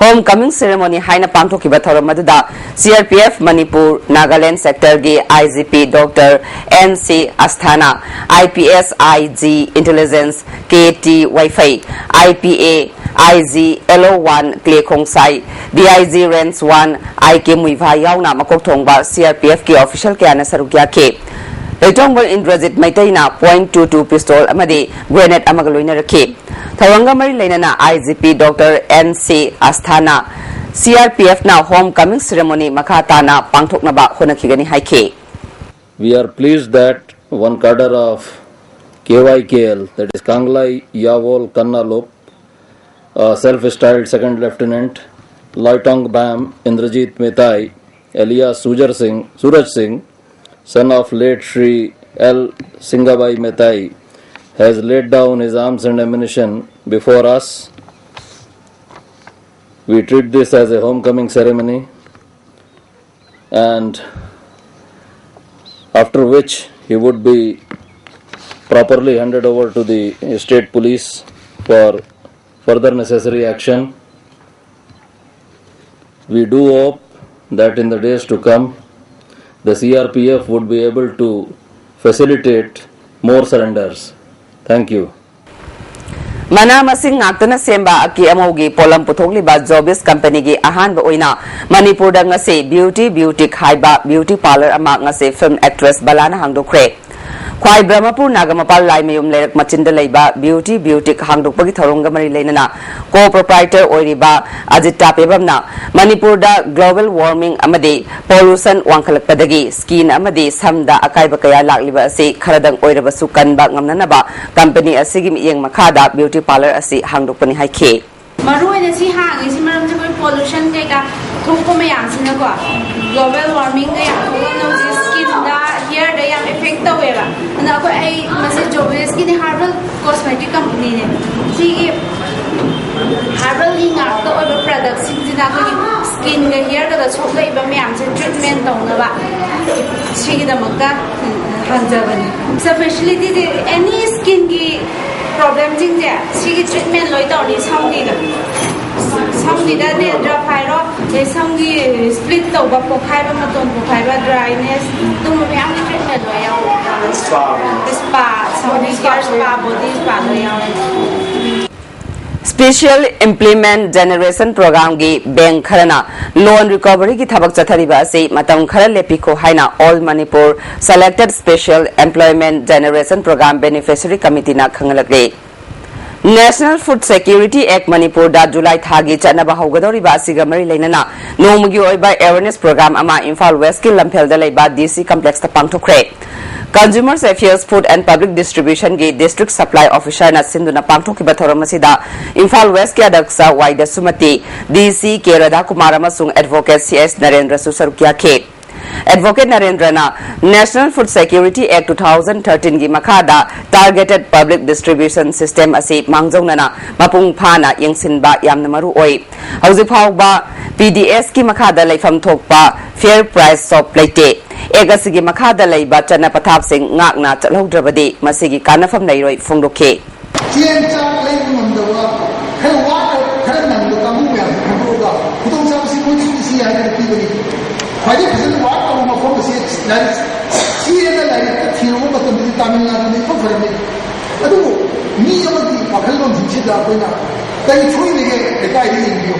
ꯍꯣꯝ ꯀꯃꯤꯡ ꯁꯦꯔꯦꯃꯣꯅꯤ ꯍꯥꯏꯅ ꯄꯥꯡꯊꯣꯛꯈꯤꯕ ꯊꯧꯔꯝ ꯑꯗꯨꯗ C R P F Manipur Nagaland ꯁꯦꯛꯇꯔꯒꯤ I G P doctor N C Asthana, I P S I G intelligence K T Waiphei, I P A I G L O one ꯀ꯭ꯂꯦ Khongsai, D I G range one I K Muivah ꯌꯥꯎꯅ ꯃꯀꯣꯛ ꯊꯣꯡꯕ C R P F ꯀꯤ official ꯀꯌꯥꯅ ꯁꯔꯨꯛ ꯌꯥꯈꯤ꯫ ꯂꯩꯇꯣꯡꯕ ꯏꯟꯗ꯭ꯔꯖꯤꯠ ꯃꯩꯇꯩꯅ ꯄꯣꯏꯟ ꯇꯨ ꯇꯨ ꯄꯤꯁꯇꯣꯜ ꯑꯃꯗꯤ ꯒ꯭ꯔꯦꯅꯦꯗ ꯑꯃꯒ ꯂꯣꯏꯅꯔꯛꯈꯤ꯫ ꯊꯧꯔꯝꯒ ꯃꯔꯤ ꯂꯩꯅꯅ ꯑꯥꯏ G P doctor N C Asthana, C R P F ꯅ ꯍꯣꯝ ꯀꯃꯤꯡ ꯁꯦꯔꯦꯃꯣꯅꯤ ꯃꯈꯥ ꯇꯥꯅ ꯄꯥꯡꯊꯣꯛꯅꯕ ꯍꯣꯠꯅꯈꯤꯒꯅꯤ ꯍꯥꯏꯈꯤ꯫ We are pleased that one cadre of K Y K L, that is Kanglai Yavol Kannalop, uh, self-styled Second Lieutenant Loitong Bam Indrajit Metai, alias Sujar Singh, Suraj Singh, son of late Shri L Singabai Metai, has laid down his arms and ammunition before us. We treat this as a homecoming ceremony, and after which he would be properly handed over to the state police for further necessary action. We do hope that in the days to come, the C R P F would be able to facilitate more surrenders. Thank you. ꯃꯅꯥ ꯃꯁꯤꯡ ꯉꯥꯛꯇꯅ ꯁꯦꯝꯕ ꯑꯀꯤ ꯑꯃꯧꯒꯤ ꯄꯣꯠꯂꯝ ꯄꯨꯊꯣꯛꯂꯤꯕ ꯖꯣꯕꯤꯁ ꯀꯝꯄꯦꯅꯤꯒꯤ ꯑꯍꯥꯟꯕ ꯑꯣꯏꯅ ꯃꯅꯤꯄꯨꯔꯗ ꯉꯁꯤ ꯕ꯭ꯌꯨꯇꯤ ꯕ꯭ꯌꯨꯇꯤꯛ ꯍꯥꯏꯕ ꯕ꯭ꯌꯨꯇꯤ ꯄꯥꯔꯂꯔ ꯑꯃ ꯉꯁꯤ ꯐꯤꯜꯝ ꯑꯦꯛꯇ꯭ꯔꯦꯁ ꯕꯂꯥꯅ ꯍꯥꯡꯗꯣꯛꯈ꯭ꯔꯦ꯫ ꯈ꯭ꯋꯥꯏ ꯕ꯭ꯔꯍꯃꯄꯨꯔ ꯅꯥꯒꯥꯃꯄꯥꯜ ꯂꯥꯏꯃꯌꯨꯝ ꯂꯩꯔꯛ ꯃꯆꯤꯟꯗ ꯂꯩꯕ ꯕ꯭ꯌꯨꯇꯤ ꯕ꯭ꯌꯨꯇꯤꯛ ꯍꯥꯡꯗꯣꯛꯄꯒꯤ ꯊꯧꯔꯝꯒ ꯃꯔꯤ ꯂꯩꯅꯅ ꯀꯣ ꯄ꯭ꯔꯣꯄ꯭ꯔꯥꯏꯇꯔ ꯑꯣꯏꯔꯤꯕ ꯑꯖꯤꯇꯥ ꯄꯦꯕꯝꯅ ꯃꯅꯤꯄꯨꯔꯗ ꯒ꯭ꯂꯣꯕꯦꯜ ꯋꯥꯔꯃꯤꯡ ꯑꯃꯗꯤ ꯄꯣꯂꯨꯁꯟ ꯋꯥꯡꯈꯠꯂꯛꯄꯗꯒꯤ ꯁ꯭ꯀꯤꯟ ꯑꯃꯗꯤ ꯁꯝꯗ ꯑꯀꯥꯏꯕ ꯀꯌꯥ ꯂꯥꯛꯂꯤꯕ ꯑꯁꯤ ꯈꯔꯗꯪ ꯑꯣꯏꯔꯕꯁꯨ ꯀꯟꯕ ꯉꯝꯅꯅꯕ ꯀꯝꯄꯅꯤ ꯑꯁꯤꯒꯤ ꯃꯤꯠꯌꯦꯡ ꯃꯈꯥꯗ ꯕ꯭ꯌꯨꯇꯤ ꯄꯥꯔꯂꯔ ꯑꯁꯤ ꯍꯥꯡꯗꯣꯛꯄꯅꯤ ꯍꯥꯏꯈꯤ꯫ ꯃꯔꯨ ꯑꯣꯏꯅ ꯁꯤ ꯍꯥꯡꯉꯤꯁꯤ ꯃꯔꯝꯁꯦ ꯑꯩꯈꯣꯏ ꯄꯣꯂꯨꯁꯟ ꯀꯩꯀꯥ ꯊꯣꯛꯄ ꯃꯌꯥꯝꯁꯤꯅꯀꯣ, ꯒ꯭ꯂꯣꯕꯦꯜ ꯋꯥꯔꯃꯤꯡꯒ ꯌꯥꯝ ꯊꯣꯛꯂꯛꯅ ꯍꯧꯖꯤꯛ ꯁ꯭ꯀꯤꯟꯗ, ꯍꯤꯌꯔꯗ ꯌꯥꯝ ꯏꯐꯦꯛ ꯇꯧꯋꯦꯕ꯫ ꯑꯗꯨꯅ ꯑꯩꯈꯣꯏ, ꯑꯩ ꯃꯁꯤ ꯖꯣꯕꯦꯁꯀꯤꯅꯤ, ꯍꯥꯔꯕꯜ ꯀꯣꯁꯃꯦꯇꯤꯛ ꯀꯝꯄꯅꯤꯅꯦ꯫ ꯁꯤꯒꯤ ꯍꯥꯔꯕꯜꯒꯤ ꯉꯥꯛꯇ ꯑꯣꯏꯕ ꯄ꯭ꯔꯗꯛꯁꯤꯡꯁꯤꯅ ꯑꯩꯈꯣꯏꯒꯤ ꯁ꯭ꯀꯤꯟꯒ ꯍꯤꯌꯔꯒꯗ ꯁꯣꯛꯂꯛꯏꯕ ꯃꯌꯥꯝꯁꯦ ꯇ꯭ꯔꯤꯠꯃꯦꯟ ꯇꯧꯅꯕ ꯁꯤꯒꯤꯗꯃꯛꯇ ꯍꯥꯡꯖꯕꯅꯤ꯫ ꯁꯕ ꯐꯦꯁꯤꯂꯤꯇꯤꯗꯤ ꯑꯦꯅꯤ ꯁ꯭ꯀꯤꯟꯒꯤ ꯄ꯭ꯔꯣꯕ꯭ꯂꯦꯝꯁꯤꯡꯁꯦ ꯁꯤꯒꯤ ꯇ꯭ꯔꯤꯠꯃꯦꯟ ꯂꯣꯏ ꯇꯧꯔꯅꯤ꯫ ꯁꯝꯒꯤꯗ, ꯁꯝꯒꯤꯗ ꯗꯦꯟꯗ꯭ꯔꯐ ꯍꯥꯏꯔꯣ, ꯑꯗꯩ ꯁꯝꯒꯤ ꯁ꯭ꯄ꯭ꯂꯤꯠ ꯇꯧꯕ, ꯄꯣꯛꯈꯥꯏꯕ, ꯃꯇꯣꯟ ꯄꯣꯛꯈꯥꯏꯕ, ꯗ꯭ꯔꯥꯏꯅꯦꯁ, ꯑꯗꯨꯝꯕ ꯃꯌꯥꯝꯒꯤ ꯇ꯭ꯔꯤꯠꯃꯦꯟ ꯂꯣꯏ ꯌꯥꯎꯔꯦ꯫ ꯁ꯭ꯄꯥ, ꯁꯝꯒꯤ ꯍꯤꯌꯔ ꯁ꯭ꯄꯥ, ꯕꯣꯗꯤ ꯁ꯭ꯄꯥ ꯂꯣꯏ ꯌꯥꯎꯔꯦ꯫ Special Employment Generation Programꯒꯤ ꯕꯦꯡꯛ ꯈꯔꯅ ꯂꯣꯟ ꯔꯤꯀꯣꯚꯔꯤꯒꯤ ꯊꯕꯛ ꯆꯠꯊꯔꯤꯕ ꯑꯁꯤ ꯃꯇꯝ ꯈꯔ ꯂꯦꯞꯄꯤꯈꯣ ꯍꯥꯏꯅ All Manipur Selected Special Employment Generation Program Beneficiary Committeeꯅ ꯈꯪꯍꯜꯂꯛꯂꯤ꯫ National Food Security Act ꯃꯅꯤꯄꯨꯔꯗ ꯖꯨꯂꯥꯏ ꯊꯥꯒꯤ ꯆꯠꯅꯕ ꯍꯧꯒꯗꯧꯔꯤꯕ ꯑꯁꯤꯒ ꯃꯔꯤ ꯂꯩꯅꯅ ꯅꯣꯡꯃꯒꯤ ꯑꯣꯏꯕ ꯑꯦꯋꯦꯔꯅꯦꯁ ꯄ꯭ꯔꯣꯒ꯭ꯔꯥꯝ ꯑꯃ ꯏꯝꯐꯥꯜ ꯋꯦꯁꯀꯤ ꯂꯝꯐꯦꯜꯗ ꯂꯩꯕ ꯗꯤ ꯁꯤ ꯀꯝꯄ꯭ꯂꯦꯛꯁꯇ ꯄꯥꯡꯊꯣꯛꯈ꯭ꯔꯦ꯫ Consumer Affairs, Food and Public Distributionꯒꯤ District Supply Officerꯅ ꯁꯤꯟꯗꯨꯅ ꯄꯥꯡꯊꯣꯛꯈꯤꯕ ꯊꯧꯔꯝ ꯑꯁꯤꯗ ꯏꯝꯐꯥꯜ ꯋꯦꯁꯀꯤ ꯑꯗꯛꯁ ꯋꯥꯏ ꯗꯁꯨꯃꯇꯤ, ꯗꯤ ꯁꯤ ꯀꯦ ꯔꯥꯙꯥꯀꯨꯃꯥꯔ ꯑꯃꯁꯨꯡ ꯑꯦꯗꯚꯣꯀꯦꯠ ꯁꯤ ꯑꯦꯁ ꯅꯔꯦꯟꯗ꯭ꯔꯁꯨ ꯁꯔꯨꯛ ꯌꯥꯈꯤ꯫ ꯑꯦꯗꯚꯣꯀꯦꯠ ꯅꯔꯦꯟꯗ꯭ꯔꯅ National Food Security Act two thousand thirteenꯒꯤ ꯃꯈꯥꯗ Targeted Public Distribution System ꯑꯁꯤ ꯃꯥꯡꯖꯧꯅꯅ ꯃꯄꯨꯡ ꯐꯥꯅ ꯌꯦꯡꯁꯤꯟꯕ ꯌꯥꯝꯅ ꯃꯔꯨ ꯑꯣꯏ꯫ ꯍꯧꯖꯤꯛ ꯐꯥꯎꯕ ꯄꯤ ꯗꯤ ꯑꯦꯁꯀꯤ ꯃꯈꯥꯗ ꯂꯩꯐꯝ ꯊꯣꯛꯄ fair price shop ꯂꯩꯇꯦ꯫ ꯑꯦꯛ ꯑꯁꯤꯒꯤ ꯃꯈꯥꯗ ꯂꯩꯕ ꯆꯠꯅ ꯄꯊꯥꯞꯁꯤꯡ ꯉꯥꯛꯅ ꯆꯠꯍꯧꯗ꯭ꯔꯕꯗꯤ ꯃꯁꯤꯒꯤ ꯀꯥꯟꯅꯐꯝ ꯂꯩꯔꯣꯏ ꯐꯣꯡꯗꯣꯛꯈꯤ꯫ ꯆꯦꯡ ꯆꯥꯛ ꯂꯩꯕ ꯉꯝꯗꯕ, ꯈꯔ ꯋꯥꯠꯄ, ꯈꯔ ꯅꯪꯕ ꯀꯥꯡꯕꯨ ꯃꯌꯥꯝꯁꯦ ꯈꯟꯗꯣꯛꯑꯒ ꯈꯨꯗꯣꯡꯆꯥꯕꯁꯤ ꯃꯣꯏꯗꯁꯨ ꯄꯤꯁꯤ ꯍꯥꯏꯗꯅ ꯄꯤꯕꯅꯤ꯫ ꯈ꯭ꯋꯥꯏꯗꯒꯤ ꯐꯖꯅ ꯋꯥꯔꯛ ꯇꯧꯕ ꯃꯐꯝ ꯑꯁꯤ ꯂꯥꯏꯔꯤꯛ ꯆꯦꯗ ꯂꯥꯏꯔꯤꯛꯇ ꯊꯤꯔꯨꯕ ꯃꯇꯝꯗꯗꯤ ꯇꯥꯃꯤꯜ ꯅꯥꯗꯨꯅ ꯏꯐ ꯐꯔꯝꯃꯤ꯫ ꯑꯗꯨꯕꯨ ꯃꯤ ꯑꯃꯒꯤ ꯋꯥꯈꯜꯂꯣꯟꯁꯤꯡꯁꯤꯗ ꯑꯩꯈꯣꯏꯅ ꯀꯔꯤ ꯊꯣꯛꯏꯕꯒꯦ? ꯂꯩꯀꯥꯏꯗ ꯌꯦꯡꯕꯤꯌꯨ꯫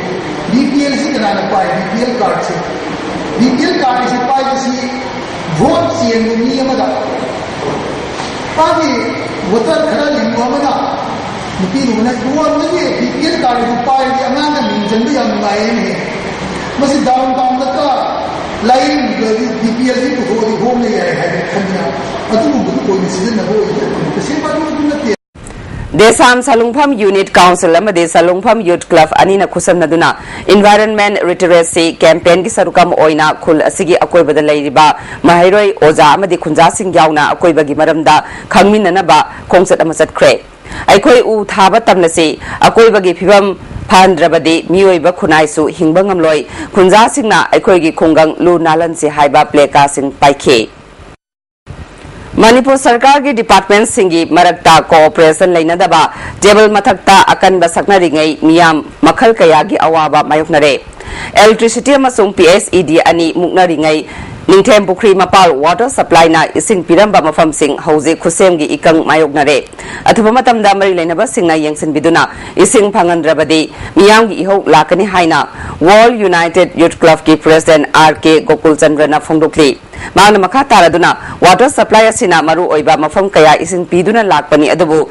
ꯕꯤ ꯄꯤ ꯑꯦꯜꯁꯤ ꯀꯅꯥꯅ ꯄꯥꯏ? ꯕꯤ ꯄꯤ ꯑꯦꯜ ꯀꯥꯔꯗꯁꯤ, ꯕꯤ ꯄꯤ ꯑꯦꯜ ꯀꯥꯔꯗꯁꯤ ꯄꯥꯏꯕꯁꯤ ꯚꯣꯠ ꯆꯦꯟꯕ ꯃꯤ ꯑꯃꯗ ꯃꯥꯒꯤ ꯚꯣꯇꯔ ꯈꯔ ꯂꯤꯡꯕ ꯑꯃꯅ ꯅꯨꯄꯤꯗꯨꯅ ꯏꯕꯨꯡꯉꯣ ꯅꯣꯏꯒꯤ ꯕꯤ ꯄꯤ ꯑꯦꯜ ꯀꯥꯔꯗ ꯄꯥꯏꯔꯗꯤ ꯑꯉꯥꯡꯅ ꯃꯤꯡ ꯆꯟꯕ ꯌꯥꯝ ꯅꯨꯡꯉꯥꯏꯌꯦꯅꯦ꯫ ꯃꯁꯤ ꯗꯥꯎꯟ ꯇꯥꯎꯟꯗꯒ ꯂꯥꯏꯌꯦꯡꯕꯗꯗꯤ ꯕꯤ ꯄꯤ ꯑꯦꯜꯁꯤ ꯄꯨꯊꯣꯛꯑꯗꯤ ꯍꯣꯡꯅ ꯌꯥꯏ ꯍꯥꯏꯅ ꯈꯟꯗꯅ ꯑꯗꯨꯒꯨꯝꯕꯗꯨ ꯑꯣꯏꯅ ꯁꯤꯖꯤꯟꯅꯕ ꯑꯣꯏꯗꯦ꯫ ꯇꯁꯦꯡꯕ ꯑꯗꯨ ꯑꯗꯨ ꯅꯠꯇꯦ꯫ ꯗꯦꯁꯥꯝ ꯁꯂꯨꯡꯐꯝ ꯌꯨꯅꯤꯠ ꯀꯥꯎꯟꯁꯤꯜ ꯑꯃꯗꯤ ꯁꯂꯨꯡꯐꯝ ꯌꯨꯠ ꯀ꯭ꯂꯕ ꯑꯅꯤꯅ ꯈꯨꯠꯁꯝꯅꯗꯨꯅ ꯏꯟꯚꯥꯏꯔꯟꯃꯦꯟ ꯂꯤꯇꯔꯦꯁꯤ ꯀꯦꯝꯄꯦꯟꯒꯤ ꯁꯔꯨꯛ ꯑꯃ ꯑꯣꯏꯅ ꯈꯨꯜ ꯑꯁꯤꯒꯤ ꯑꯀꯣꯏꯕꯗ ꯂꯩꯔꯤꯕ ꯃꯍꯩꯔꯣꯏ, ꯑꯣꯖꯥ ꯑꯃꯗꯤ ꯈꯨꯟꯖꯥꯁꯤꯡ ꯌꯥꯎꯅ ꯑꯀꯣꯏꯕꯒꯤ ꯃꯔꯝꯗ ꯈꯪꯃꯤꯟꯅꯅꯕ ꯈꯣꯡꯆꯠ ꯑꯃ ꯆꯠꯈ꯭ꯔꯦ꯫ "ꯑꯩꯈꯣꯏ ꯎ ꯊꯥꯕ ꯇꯝꯂꯁꯤ, ꯑꯀꯣꯏꯕꯒꯤ ꯐꯤꯕꯝ ꯐꯍꯟꯗ꯭ꯔꯕꯗꯤ ꯃꯤꯑꯣꯏꯕ ꯈꯨꯟꯅꯥꯏꯁꯨ ꯍꯤꯡꯕ ꯉꯝꯂꯣꯏ, ꯈꯨꯟꯖꯥꯁꯤꯡꯅ ꯑꯩꯈꯣꯏꯒꯤ ꯈꯨꯡꯒꯪ ꯂꯨ ꯅꯥꯜꯍꯟꯁꯤ" ꯍꯥꯏꯕ ꯄ꯭ꯂꯦꯀꯥꯔꯗꯁꯤꯡ ꯄꯥꯏꯈꯤ꯫ ꯃꯅꯤꯄꯨꯔ ꯁꯔꯀꯥꯔꯒꯤ ꯗꯤꯄꯥꯔꯠꯃꯦꯟꯁꯤꯡꯒꯤ ꯃꯔꯛꯇ ꯀꯣꯑꯣꯄꯔꯦꯁꯟ ꯂꯩꯅꯗꯕ, ꯇꯦꯕꯜ ꯃꯊꯛꯇ ꯑꯀꯟꯕ ꯁꯛꯅꯔꯤꯉꯩ ꯃꯤꯌꯥꯝ ꯃꯈꯜ ꯀꯌꯥꯒꯤ ꯑꯋꯥꯕ ꯃꯥꯌꯣꯛꯅꯔꯦ꯫ ꯏꯂꯦꯛꯇ꯭ꯔꯤꯁꯤꯇꯤ ꯑꯃꯁꯨꯡ ꯄꯤ ꯑꯩꯆ ꯏ ꯗꯤ ꯑꯅꯤ ꯃꯨꯛꯅꯔꯤꯉꯩ ꯅꯤꯡꯊꯦꯝ ꯄꯨꯈ꯭ꯔꯤ ꯃꯄꯥꯜ ꯋꯥꯇꯔ ꯁꯄ꯭ꯂꯥꯏꯅ ꯏꯁꯤꯡ ꯄꯤꯔꯝꯕ ꯃꯐꯝꯁꯤꯡ ꯍꯧꯖꯤꯛ ꯈꯨꯠꯁꯦꯝꯒꯤ ꯏꯀꯪ ꯃꯥꯌꯣꯛꯅꯔꯦ꯫ ꯑꯊꯨꯕ ꯃꯇꯝꯗ ꯃꯔꯤ ꯂꯩꯅꯕꯁꯤꯡꯅ ꯌꯦꯡꯁꯤꯟꯕꯤꯗꯨꯅ ꯏꯁꯤꯡ ꯐꯪꯍꯟꯗ꯭ꯔꯕꯗꯤ ꯃꯤꯌꯥꯝꯒꯤ ꯏꯍꯧ ꯂꯥꯛꯀꯅꯤ ꯍꯥꯏꯅ ꯋꯥꯔꯜ ꯌꯨꯅꯥꯏꯇꯦꯗ ꯌꯨꯠ ꯀ꯭ꯂꯕꯀꯤ ꯄ꯭ꯔꯦꯁꯤꯗꯦꯟꯠ ꯑꯥꯔ ꯀꯦ ꯒꯣꯀꯨꯜ ꯆꯟꯗ꯭ꯔꯅ ꯐꯣꯡꯗꯣꯛꯂꯤ꯫ ꯃꯍꯥꯛꯅ ꯃꯈꯥ ꯇꯥꯔꯗꯨꯅ, "ꯋꯥꯇꯔ ꯁꯄ꯭ꯂꯥꯏ ꯑꯁꯤꯅ ꯃꯔꯨ ꯑꯣꯏꯕ ꯃꯐꯝ ꯀꯌꯥ ꯏꯁꯤꯡ ꯄꯤꯗꯨꯅ ꯂꯥꯛꯄꯅꯤ, ꯑꯗꯨꯕꯨ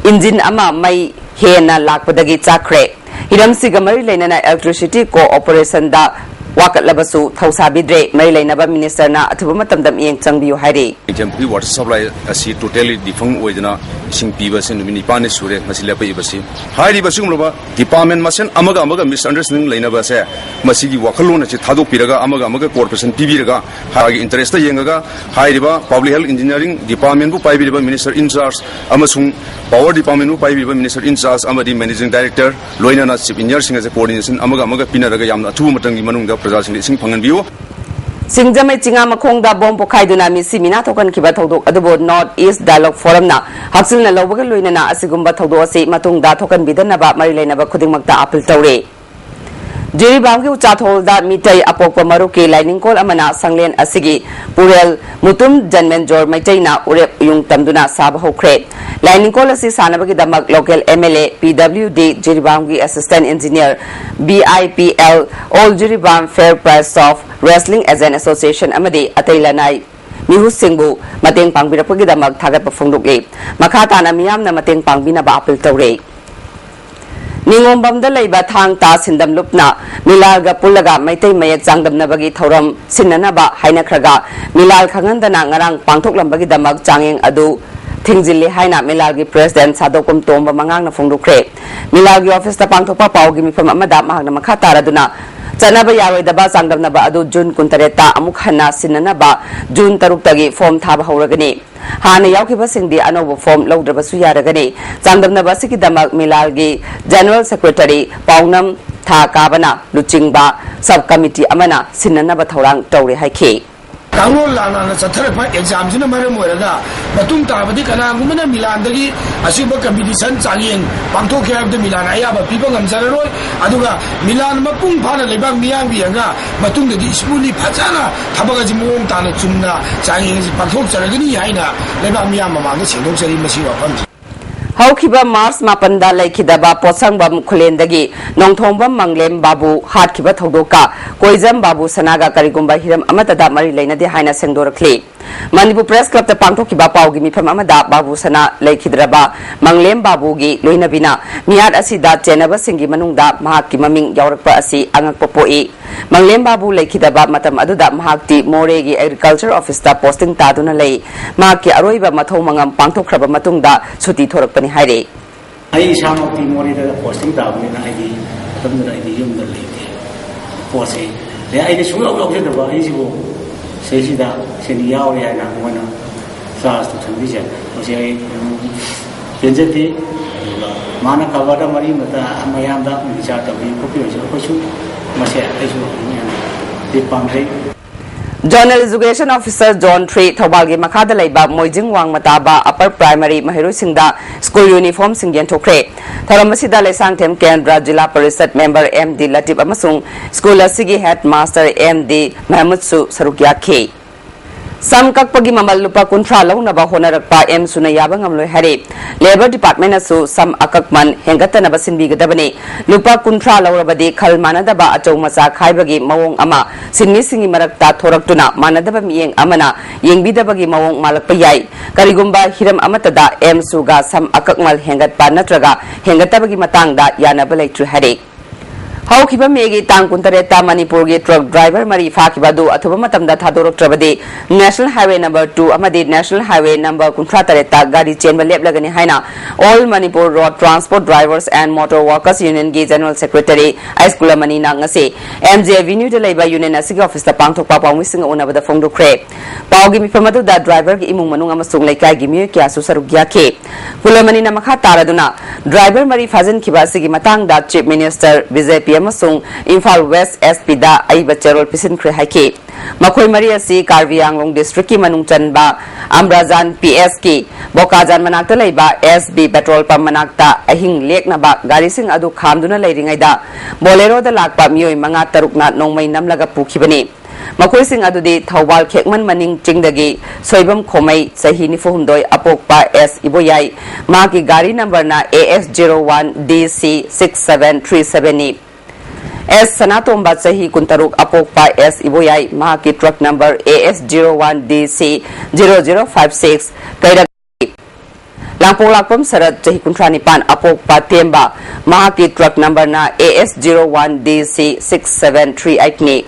ꯏꯟꯖꯤꯟ ꯑꯃ ꯃꯩ ꯍꯦꯟꯅ ꯂꯥꯛꯄꯗꯒꯤ ꯆꯥꯛꯈ꯭ꯔꯦ꯫ ꯍꯤꯔꯝꯁꯤꯒ ꯃꯔꯤ ꯂꯩꯅꯅ ꯏꯂꯦꯛꯇ꯭ꯔꯤꯁꯤꯇꯤ ꯀꯣꯑꯣꯄꯔꯦꯁꯟꯗ ꯋꯥꯀꯠꯂꯕꯁꯨ ꯊꯧꯁꯥꯕꯤꯗ꯭ꯔꯦ꯫ ꯃꯔꯤ ꯂꯩꯅꯕ ꯃꯤꯅꯤꯁꯇꯔꯅ ꯑꯊꯨꯕ ꯃꯇꯝꯗ ꯃꯤꯠꯌꯦꯡ ꯆꯪꯕꯤꯌꯨ" ꯍꯥꯏꯔꯤ꯫ ꯅꯤꯡꯊꯦꯝ ꯄꯨꯈ꯭ꯔꯤ ꯋꯥꯇꯔ ꯁꯄ꯭ꯂꯥꯏ ꯑꯁꯤ ꯇꯣꯇꯦꯂꯤ ꯗꯤꯐꯪ ꯑꯣꯏꯗꯅ ꯏꯁꯤꯡ ꯄꯤꯕꯁꯦ ꯅꯨꯃꯤꯠ ꯅꯤꯄꯥꯟꯅꯤ ꯁꯨꯔꯦ ꯉꯁꯤ ꯂꯦꯞꯄꯛꯏꯕꯁꯤ꯫ ꯍꯥꯏꯔꯤꯕ ꯑꯁꯤꯒꯨꯝꯂꯕ ꯗꯤꯄꯥꯔꯠꯃꯦꯟ ꯃꯁꯦꯟ ꯑꯃꯒ ꯑꯃꯒ ꯃꯤꯁꯑꯟꯗꯔꯁ꯭ꯇꯦꯟꯗꯤꯡ ꯂꯩꯅꯕꯁꯦ, ꯃꯁꯤꯒꯤ ꯋꯥꯈꯜꯂꯣꯟ ꯑꯁꯤ ꯊꯥꯗꯣꯛꯄꯤꯔꯒ ꯑꯃꯒ ꯑꯃꯒ ꯀꯣꯑꯣꯄꯔꯦꯁꯟ ꯄꯤꯕꯤꯔꯒ ꯍꯥꯏꯔꯒ ꯏꯟꯇꯔꯦꯁꯇ ꯌꯦꯡꯉꯒ ꯍꯥꯏꯔꯤꯕ ꯄꯕ꯭ꯂꯤꯛ ꯍꯦꯜꯊ ꯏꯟꯖꯤꯅꯤꯌꯥꯔꯤꯡ ꯗꯤꯄꯥꯔꯠꯃꯦꯟꯕꯨ ꯄꯥꯏꯕꯤꯔꯤꯕ ꯃꯤꯅꯤꯁꯇꯔ ꯏꯟ ꯆꯥꯔꯖ ꯑꯃꯁꯨꯡ ꯄꯥꯋꯔ ꯗꯤꯄꯥꯔꯠꯃꯦꯟꯕꯨ ꯄꯥꯏꯕꯤꯔꯤꯕ ꯃꯤꯅꯤꯁꯇꯔ ꯏꯟ ꯆꯥꯔꯖ ꯑꯃꯗꯤ ꯃꯦꯅꯦꯖꯤꯡ ꯗꯥꯏꯔꯦꯛꯇꯔ, ꯂꯣꯏꯅꯅ ꯆꯤꯐ ꯏꯟꯖꯤꯅꯤꯌꯥꯔꯁꯤꯡ ꯑꯁꯦ ꯀꯣꯑꯣꯔꯗꯤꯅꯦꯁꯟ ꯑꯃꯒ ꯑꯃꯒ ꯄꯤꯅꯔꯒ ꯌꯥꯝꯅ ꯑꯊꯨꯕ ꯃꯇꯝꯒꯤ ꯃꯅꯨꯡꯗ ꯄ꯭ꯔꯖꯥꯁꯤꯡꯗ ꯏꯁꯤꯡ ꯐꯪꯍꯟꯕꯤꯌꯨ꯫ ꯁꯤꯡꯖꯃꯩ ꯆꯤꯉꯥ ꯃꯈꯣꯡꯗ ꯕꯣꯝ ꯄꯣꯈꯥꯏꯗꯨꯅ ꯃꯤꯁꯤ ꯃꯤꯅꯥ ꯊꯣꯛꯍꯟꯈꯤꯕ ꯊꯧꯗꯣꯛ ꯑꯗꯨꯕꯨ ꯅꯣꯔꯠ ꯏꯁ ꯗꯥꯏꯂꯣꯒ ꯐꯣꯔꯝꯅ ꯍꯛꯆꯤꯟꯅ ꯂꯧꯕꯒ ꯂꯣꯏꯅꯅ ꯑꯁꯤꯒꯨꯝꯕ ꯊꯧꯗꯣꯛ ꯑꯁꯤ ꯃꯇꯨꯡꯗ ꯊꯣꯛꯍꯟꯕꯤꯗꯅꯕ ꯃꯔꯤ ꯂꯩꯅꯕ ꯈꯨꯗꯤꯡꯃꯛꯇ ꯑꯥꯄꯤꯜ ꯇꯧꯔꯦ꯫ ꯖꯤꯔꯤꯕꯥꯝꯒꯤ ꯎꯆꯥꯊꯣꯜꯗ ꯃꯤꯇꯩ ꯑꯄꯣꯛꯄ ꯃꯔꯨꯞꯀꯤ ꯂꯥꯏꯅꯤꯡꯀꯣꯜ ꯑꯃꯅ ꯁꯪꯂꯦꯟ ꯑꯁꯤꯒꯤ ꯄꯨꯔꯦꯜ ꯃꯨꯇꯨꯝ ꯖꯟꯃꯦꯟꯖꯣꯔ ꯃꯩꯇꯩꯅ ꯎꯔꯦꯞ ꯎꯌꯨꯡ ꯇꯝꯗꯨꯅ ꯁꯥꯕ ꯍꯧꯈ꯭ꯔꯦ꯫ ꯂꯥꯏꯅꯤꯡꯀꯣꯜ ꯑꯁꯤ ꯁꯥꯟꯅꯕꯒꯤꯗꯃꯛ local M L A, P W D ꯖꯤꯔꯤꯕꯥꯝꯒꯤ assistant engineer, B I P L, all Jiribam fair price of reselling agent association ꯑꯃꯗꯤ ꯑꯇꯩ ꯂꯅꯥꯏ ꯃꯤꯍꯨꯠꯁꯤꯡꯕꯨ ꯃꯇꯦꯡ ꯄꯥꯡꯕꯤꯔꯛꯄꯒꯤꯗꯃꯛ ꯊꯥꯒꯠꯄ ꯐꯣꯡꯗꯣꯛꯂꯤ꯫ ꯃꯈꯥ ꯇꯥꯅ ꯃꯤꯌꯥꯝꯅ ꯃꯇꯦꯡ ꯄꯥꯡꯕꯤꯅꯕ ꯑꯥꯄꯤꯜ ꯇꯧꯔꯦ꯫ ꯅꯤꯉꯣꯝꯕꯝꯗ ꯂꯩꯕ ꯊꯥꯡ ꯇꯥ ꯁꯤꯟꯗꯝ ꯂꯨꯞꯅ ꯃꯤꯂꯥꯜꯒ ꯄꯨꯜꯂꯒ ꯃꯩꯇꯩ ꯃꯌꯦꯛ ꯆꯥꯡꯗꯝꯅꯕꯒꯤ ꯊꯧꯔꯝ ꯁꯤꯟꯅꯅꯕ ꯍꯥꯏꯅꯈ꯭ꯔꯒ, ꯃꯤꯂꯥꯜ ꯈꯪꯍꯟꯗꯅ ꯉꯔꯥꯡ ꯄꯥꯡꯊꯣꯛꯂꯝꯕꯒꯤꯗꯃꯛ ꯆꯥꯡꯌꯦꯡ ꯑꯗꯨ ꯊꯤꯡꯖꯤꯜꯂꯤ ꯍꯥꯏꯅ ꯃꯤꯂꯥꯜꯒꯤ president ꯁꯥꯗꯣꯛꯄꯝ ꯇꯣꯝꯕ ꯃꯉꯥꯡꯅ ꯐꯣꯡꯗꯣꯛꯈ꯭ꯔꯦ꯫ ꯃꯤꯂꯥꯜꯒꯤ officeꯇ ꯄꯥꯡꯊꯣꯛꯄ ꯄꯥꯎꯒꯤ ꯃꯤꯐꯝ ꯑꯃꯗ ꯃꯍꯥꯛꯅ ꯃꯈꯥ ꯇꯥꯔꯗꯨꯅ, ꯆꯠꯅꯕ ꯌꯥꯔꯣꯏꯗꯕ ꯆꯥꯡꯗꯝꯅꯕ ꯑꯗꯨ June ꯀꯨꯟꯇꯔꯦꯠꯇ ꯑꯃꯨꯛ ꯍꯟꯅ ꯁꯤꯟꯅꯅꯕ June ꯇꯔꯨꯛꯇꯒꯤ form ꯊꯥꯕ ꯍꯧꯔꯒꯅꯤ꯫ ꯍꯥꯟꯅ ꯌꯥꯎꯈꯤꯕꯁꯤꯡꯗꯤ ꯑꯅꯧꯕ form ꯂꯧꯗ꯭ꯔꯕꯁꯨ ꯌꯥꯔꯒꯅꯤ꯫ ꯆꯥꯡꯗꯝꯅꯕ ꯑꯁꯤꯒꯤꯗꯃꯛ ꯃꯤꯂꯥꯜꯒꯤ General Secretary ꯄꯥꯎꯅꯝ ꯊꯥ ꯀꯥꯕꯅ ꯂꯨꯆꯤꯡꯕ sub committee ꯑꯃꯅ ꯁꯤꯟꯅꯅꯕ ꯊꯧꯔꯥꯡ ꯇꯧꯔꯦ ꯍꯥꯏꯈꯤ꯫ ꯀꯥꯡꯂꯣꯟ ꯂꯥꯟꯅ ꯆꯠꯊꯔꯛꯄ examꯁꯤꯅ ꯃꯔꯝ ꯑꯣꯏꯔꯒ ꯃꯇꯨꯡ ꯇꯥꯕꯗꯤ ꯀꯅꯥꯒꯨꯝꯕꯅ ꯃꯤꯂꯥꯟꯗꯒꯤ ꯑꯁꯤꯒꯨꯝꯕ competition ꯆꯥꯡꯌꯦꯡ ꯄꯥꯡꯊꯣꯛꯀꯦ ꯍꯥꯏꯕꯗ ꯃꯤꯂꯥꯟ ꯑꯌꯥꯕ ꯄꯤꯕ ꯉꯝꯖꯔꯔꯣꯏ꯫ ꯑꯗꯨꯒ ꯃꯤꯂꯥꯟ ꯃꯄꯨꯡ ꯐꯥꯅ ꯂꯩꯕꯥꯛ ꯃꯤꯌꯥꯝꯒꯤ ꯌꯦꯡꯉꯒ ꯃꯇꯨꯡꯗꯗꯤ smoothly ꯐꯖꯅ ꯊꯕꯛ ꯑꯁꯤ ꯃꯑꯣꯡ ꯇꯥꯅ ꯆꯨꯝꯅ ꯆꯥꯡꯌꯦꯡ ꯑꯁꯤ ꯄꯥꯡꯊꯣꯛꯆꯔꯒꯅꯤ ꯍꯥꯏꯅ ꯂꯩꯕꯥꯛ ꯃꯤꯌꯥꯝ ꯃꯃꯥꯡꯗ ꯁꯦꯡꯗꯣꯛꯆꯔꯤ ꯃꯁꯤꯒꯤ ꯋꯥꯐꯝꯁꯤ꯫ ꯍꯧꯈꯤꯕ March ꯃꯥꯄꯟꯗ ꯂꯩꯈꯤꯗꯕ ꯄꯣꯠꯁꯪꯕꯝ ꯈꯨꯂꯦꯟꯗꯒꯤ ꯅꯣꯡꯊꯣꯡꯕꯝ ꯃꯪꯂꯦꯝ ꯕꯥꯕꯨ ꯍꯥꯠꯈꯤꯕ ꯊꯧꯗꯣꯛꯀ ꯀꯣꯏꯖꯝ ꯕꯥꯕꯨ ꯁꯅꯥꯒ ꯀꯔꯤꯒꯨꯝꯕ ꯍꯤꯔꯝ ꯑꯃꯠꯇꯗ ꯃꯔꯤ ꯂꯩꯅꯗꯦ ꯍꯥꯏꯅ ꯁꯦꯡꯗꯣꯔꯛꯂꯤ꯫ ꯃꯅꯤꯄꯨꯔ Press Clubꯇ ꯄꯥꯡꯊꯣꯛꯈꯤꯕ ꯄꯥꯎꯒꯤ ꯃꯤꯐꯝ ꯑꯃꯗ ꯕꯥꯕꯨ ꯁꯅꯥ ꯂꯩꯈꯤꯗ꯭ꯔꯕ ꯃꯪꯂꯦꯝ ꯕꯥꯕꯨꯒꯤ ꯂꯣꯏꯅꯕꯤꯅ ꯃꯤꯍꯥꯠ ꯑꯁꯤꯗ ꯆꯦꯟꯅꯕꯁꯤꯡꯒꯤ ꯃꯅꯨꯡꯗ ꯃꯍꯥꯛꯀꯤ ꯃꯃꯤꯡ ꯌꯥꯎꯔꯛꯄ ꯑꯁꯤ ꯑꯉꯛꯄ ꯄꯣꯛꯏ꯫ ꯃꯪꯂꯦꯝ ꯕꯥꯕꯨ ꯂꯩꯈꯤꯗꯕ ꯃꯇꯝ ꯑꯗꯨꯗ ꯃꯍꯥꯛꯇꯤ ꯃꯣꯔꯦꯒꯤ Agriculture Officeꯇ posting ꯇꯥꯗꯨꯅ ꯂꯩ꯫ ꯃꯍꯥꯛꯀꯤ ꯑꯔꯣꯏꯕ ꯃꯊꯧ ꯃꯉꯝ ꯄꯥꯡꯊꯣꯛꯈ꯭ꯔꯕ ꯃꯇꯨꯡꯗ ꯁꯨꯇꯤ ꯊꯣꯔꯛꯄꯅꯤ ꯍꯥꯏꯔꯤ꯫ ꯑꯩ ꯏꯁꯥꯃꯛꯇꯤ ꯃꯣꯔꯦꯗ posting ꯇꯥꯕꯅꯤꯅ ꯑꯩꯗꯤ ꯃꯇꯝꯗꯨꯗ ꯑꯩꯗꯤ ꯌꯨꯝꯗ ꯂꯩꯇꯦ꯫ ꯄꯣꯠꯁꯤ ꯑꯗꯩ ꯑꯩꯗꯤ ꯁꯨꯡꯌꯥꯎ ꯌꯥꯎꯖꯗꯕ ꯑꯩꯁꯤꯕꯨ ꯁꯤꯗꯩꯁꯤꯗ ꯁꯤꯅꯤ ꯌꯥꯎꯔꯤ ꯍꯥꯏꯅ ꯃꯣꯏꯅ charge ꯇꯧꯁꯟꯕꯤꯁꯦ꯫ ꯃꯁꯤ ꯑꯩ ꯑꯗꯨꯝ ꯄꯦꯟꯖꯗꯦ꯫ ꯑꯗꯨꯒ ꯃꯥꯅ ꯈꯕꯔꯗ ꯃꯔꯤ ꯃꯇꯥ ꯃꯌꯥꯝꯗ ꯕꯤꯆꯥꯔ ꯇꯧꯕꯤ ꯈꯣꯠꯄꯤꯕꯁꯨ ꯑꯩꯈꯣꯏꯁꯨ ꯃꯁꯦ ꯑꯩꯁꯨ ꯑꯗꯨꯝ ꯌꯥꯝꯅꯗꯤ ꯄꯥꯝꯖꯩ꯫ Zonal Education Officer Zone three ꯊꯧꯕꯥꯜꯒꯤ ꯃꯈꯥꯗ ꯂꯩꯕ ꯃꯣꯏꯖꯤꯡ ꯋꯥꯡꯃ ꯇꯥꯕ Upper Primary ꯃꯍꯩꯔꯣꯏꯁꯤꯡꯗ school uniformꯁꯤꯡ ꯌꯦꯟꯊꯣꯛꯈ꯭ꯔꯦ꯫ ꯊꯧꯔꯝ ꯑꯁꯤꯗ ꯂꯩꯁꯥꯡꯊꯦꯝ ꯀꯦꯟꯗ꯭ꯔ ꯖꯤꯂꯥ ꯄꯔꯤꯁꯠ member M D ꯂꯇꯤꯞ ꯑꯃꯁꯨꯡ school ꯑꯁꯤꯒꯤ headmaster M D ꯃꯍꯃꯨꯗꯁꯨ ꯁꯔꯨꯛ ꯌꯥꯈꯤ꯫ ꯁꯝ ꯀꯛꯄꯒꯤ ꯃꯃꯜ ꯂꯨꯄꯥ ꯀꯨꯟꯊ꯭ꯔꯥ ꯂꯧꯅꯕ ꯍꯣꯠꯅꯔꯛꯄ ꯑꯦꯝꯁꯨꯅ ꯌꯥꯕ ꯉꯝꯂꯣꯏ ꯍꯥꯏꯔꯦ꯫ Labour Departmentꯅꯁꯨ ꯁꯝ ꯑꯀꯛꯃꯟ ꯍꯦꯟꯒꯠꯇꯅꯕ ꯁꯤꯟꯕꯤꯒꯗꯕꯅꯤ꯫ ꯂꯨꯄꯥ ꯀꯨꯟꯊ꯭ꯔꯥ ꯂꯧꯔꯕꯗꯤ ꯈꯜ ꯃꯥꯟꯅꯗꯕ ꯑꯆꯧ ꯃꯆꯥ ꯈꯥꯏꯕꯒꯤ ꯃꯑꯣꯡ ꯑꯃ ꯁꯤꯟꯃꯤꯁꯤꯡꯒꯤ ꯃꯔꯛꯇ ꯊꯣꯔꯛꯇꯨꯅ ꯃꯥꯟꯅꯗꯕ ꯃꯤꯠꯌꯦꯡ ꯑꯃꯅ ꯌꯦꯡꯕꯤꯗꯕꯒꯤ ꯃꯑꯣꯡ ꯃꯥꯜꯂꯛꯄ ꯌꯥꯏ꯫ ꯀꯔꯤꯒꯨꯝꯕ ꯍꯤꯔꯝ ꯑꯃꯠꯇꯗ ꯑꯦꯝꯁꯨꯒ ꯁꯝ ꯑꯀꯛꯃꯜ ꯍꯦꯟꯒꯠꯄ ꯅꯠꯇ꯭ꯔꯒ ꯍꯦꯟꯒꯠꯇꯕꯒꯤ ꯃꯇꯥꯡꯗ ꯌꯥꯅꯕ ꯂꯩꯇ꯭ꯔꯤ ꯍꯥꯏꯔꯦ꯫ ꯍꯧꯈꯤꯕ ꯃꯦꯒꯤ ꯇꯥꯡ ꯀꯨꯟꯇꯔꯦꯠꯇ ꯃꯅꯤꯄꯨꯔꯒꯤ ꯇ꯭ꯔꯛ ꯗ꯭ꯔꯥꯏꯚꯔ ꯃꯔꯤ ꯐꯥꯈꯤꯕ ꯑꯗꯨ ꯑꯊꯨꯕ ꯃꯇꯝꯗ ꯊꯥꯗꯣꯔꯛꯇ꯭ꯔꯕꯗꯤ National Highway number two ꯑꯃꯗꯤ National Highway number ꯀꯨꯟꯊ꯭ꯔꯥ ꯇꯔꯦꯠꯇ ꯒꯥꯔꯤ ꯆꯦꯟꯕ ꯂꯦꯞꯂꯒꯅꯤ ꯍꯥꯏꯅ All Manipur Road Transport Drivers and Motor Workers Unionꯒꯤ General Secretary ꯑꯩꯁ ꯀꯨꯂꯃꯅꯤꯅ ꯉꯁꯤ M J Avenue ꯗ ꯂꯩꯕ union ꯑꯁꯤꯒꯤ office ꯇ ꯄꯥꯡꯊꯣꯛꯄ ꯄꯥꯎꯃꯤꯁꯤꯡꯒ ꯎꯅꯕꯗ ꯐꯣꯡꯗꯣꯛꯈ꯭ꯔꯦ꯫ ꯄꯥꯎꯒꯤ ꯃꯤꯐꯝ ꯑꯗꯨꯗ ꯗ꯭ꯔꯥꯏꯚꯔꯒꯤ ꯏꯃꯨꯡ ꯃꯅꯨꯡ ꯑꯃꯁꯨꯡ ꯂꯩꯀꯥꯏꯒꯤ ꯃꯤꯑꯣꯏ ꯀꯌꯥꯁꯨ ꯁꯔꯨꯛ ꯌꯥꯈꯤ꯫ ꯀꯨꯂꯃꯅꯤꯅ ꯃꯈꯥ ꯇꯥꯔꯗꯨꯅ ꯗ꯭ꯔꯥꯏꯚꯔ ꯃꯔꯤ ꯐꯥꯖꯤꯟꯈꯤꯕ ꯑꯁꯤꯒꯤ ꯃꯇꯥꯡꯗ Chief Minister B J P ꯑꯃꯁꯨꯡ ꯏꯝꯐꯥꯜ West S P ꯗ ꯑꯏꯕ ꯆꯦꯔꯣꯜ ꯄꯤꯁꯤꯟꯈ꯭ꯔꯦ ꯍꯥꯏꯈꯤ꯫ ꯃꯈꯣꯏ ꯃꯔꯤ ꯑꯁꯤ ꯀꯥꯔꯕꯤ ꯑꯪꯂꯣꯡ district ꯀꯤ ꯃꯅꯨꯡ ꯆꯟꯕ ꯑꯝꯕ꯭ꯔꯥꯖꯥꯟ P S ꯀꯤ ꯕꯣꯀꯥꯖꯥꯟ ꯃꯅꯥꯛꯇ ꯂꯩꯕ S B petrol pump ꯃꯅꯥꯛꯇ ꯑꯍꯤꯡ ꯂꯦꯛꯅꯕ ꯒꯥꯔꯤꯁꯤꯡ ꯑꯗꯨ ꯈꯥꯝꯗꯨꯅ ꯂꯩꯔꯤꯉꯩꯗ Bolero ꯗ ꯂꯥꯛꯄ ꯃꯤꯑꯣꯏ ꯃꯉꯥ ꯇꯔꯨꯛꯅ ꯅꯣꯡꯃꯩ ꯅꯝꯂꯒ ꯄꯨꯈꯤꯕꯅꯤ꯫ ꯃꯈꯣꯏꯁꯤꯡ ꯑꯗꯨꯗꯤ ꯊꯧꯕꯥꯜ ꯈꯦꯛꯃꯟ ꯃꯅꯤꯡ ꯆꯤꯡꯗꯒꯤ ꯁꯣꯏꯕꯝ ꯈꯣꯃꯩ, ꯆꯍꯤ ꯅꯤꯐꯨ ꯍꯨꯝꯗꯣꯏ, ꯑꯄꯣꯛꯄ S ꯏꯕꯣꯌꯥꯏ, ꯃꯍꯥꯛꯀꯤ ꯒꯥꯔꯤ number ꯅ A S zero one D C six seven three seven ꯅꯤ꯫ S ꯁꯅꯥꯇꯣꯝꯕ, ꯆꯍꯤ ꯀꯨꯟꯇꯔꯨꯛ, ꯑꯄꯣꯛꯄ S ꯏꯕꯣꯌꯥꯏ, ꯃꯍꯥꯛꯀꯤ truck number A S zero one D C zero zero five six, ꯀꯩꯔꯛ ꯂꯥꯡꯄꯣꯛꯂꯥꯛꯄꯝ ꯁꯔꯠ, ꯆꯍꯤ ꯀꯨꯟꯊ꯭ꯔꯥ ꯅꯤꯄꯥꯟ, ꯑꯄꯣꯛꯄ ꯇꯦꯝꯕ, ꯃꯍꯥꯛꯀꯤ truck number ꯅ A S zero one D C six seven three eight ꯅꯤ꯫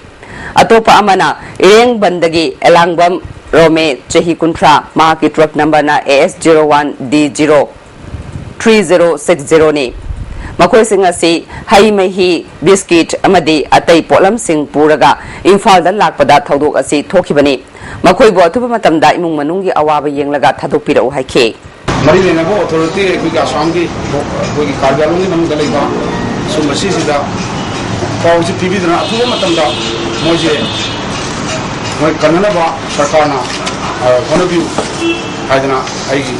ꯑꯇꯣꯞꯄ ꯑꯃꯅ ꯏꯔꯦꯡꯕꯟꯗꯒꯤ ꯑꯦꯂꯥꯡꯕꯝ ꯔꯣꯃꯦ, ꯆꯍꯤ ꯀꯨꯟꯊ꯭ꯔꯥ, ꯃꯍꯥꯛꯀꯤ truck number ꯅ A S zero one D zero three zero six zero ꯅꯤ꯫ ꯃꯈꯣꯏꯁꯤꯡ ꯑꯁꯤ ꯍꯩ ꯃꯍꯤ, biscuit ꯑꯃꯗꯤ ꯑꯇꯩ ꯄꯣꯠꯂꯝꯁꯤꯡ ꯄꯨꯔꯒ ꯏꯝꯐꯥꯜꯗ ꯂꯥꯛꯄꯗ ꯊꯧꯗꯣꯛ ꯑꯁꯤ ꯊꯣꯛꯈꯤꯕꯅꯤ꯫ ꯃꯈꯣꯏꯕꯨ ꯑꯊꯨꯕ ꯃꯇꯝꯗ ꯏꯃꯨꯡ ꯃꯅꯨꯡꯒꯤ ꯑꯋꯥꯕ ꯌꯦꯡꯂꯒ ꯊꯥꯗꯣꯛꯄꯤꯔꯛꯎ ꯍꯥꯏꯈꯤ꯫ ꯃꯔꯤ ꯂꯩꯅꯕ authority ꯑꯩꯈꯣꯏꯒꯤ ꯑꯁꯥꯝꯒꯤ, ꯑꯩꯈꯣꯏꯒꯤ ꯀꯥꯔꯕꯤ ꯑꯪꯂꯣꯡꯒꯤ ꯃꯅꯨꯡꯗ ꯂꯩꯕ ꯁꯨꯝꯕ ꯁꯤꯁꯤꯗ ꯄꯥꯎꯁꯤ ꯄꯤꯕꯤꯗꯨꯅ ꯑꯊꯨꯕ ꯃꯇꯝꯗ ꯃꯣꯏꯁꯦ ꯃꯣꯏ ꯀꯟꯅꯅꯕ ꯁꯔꯀꯥꯔꯅ, ꯑ, ꯍꯣꯠꯅꯕꯤꯌꯨ ꯍꯥꯏꯗꯅ ꯑꯩꯒꯤ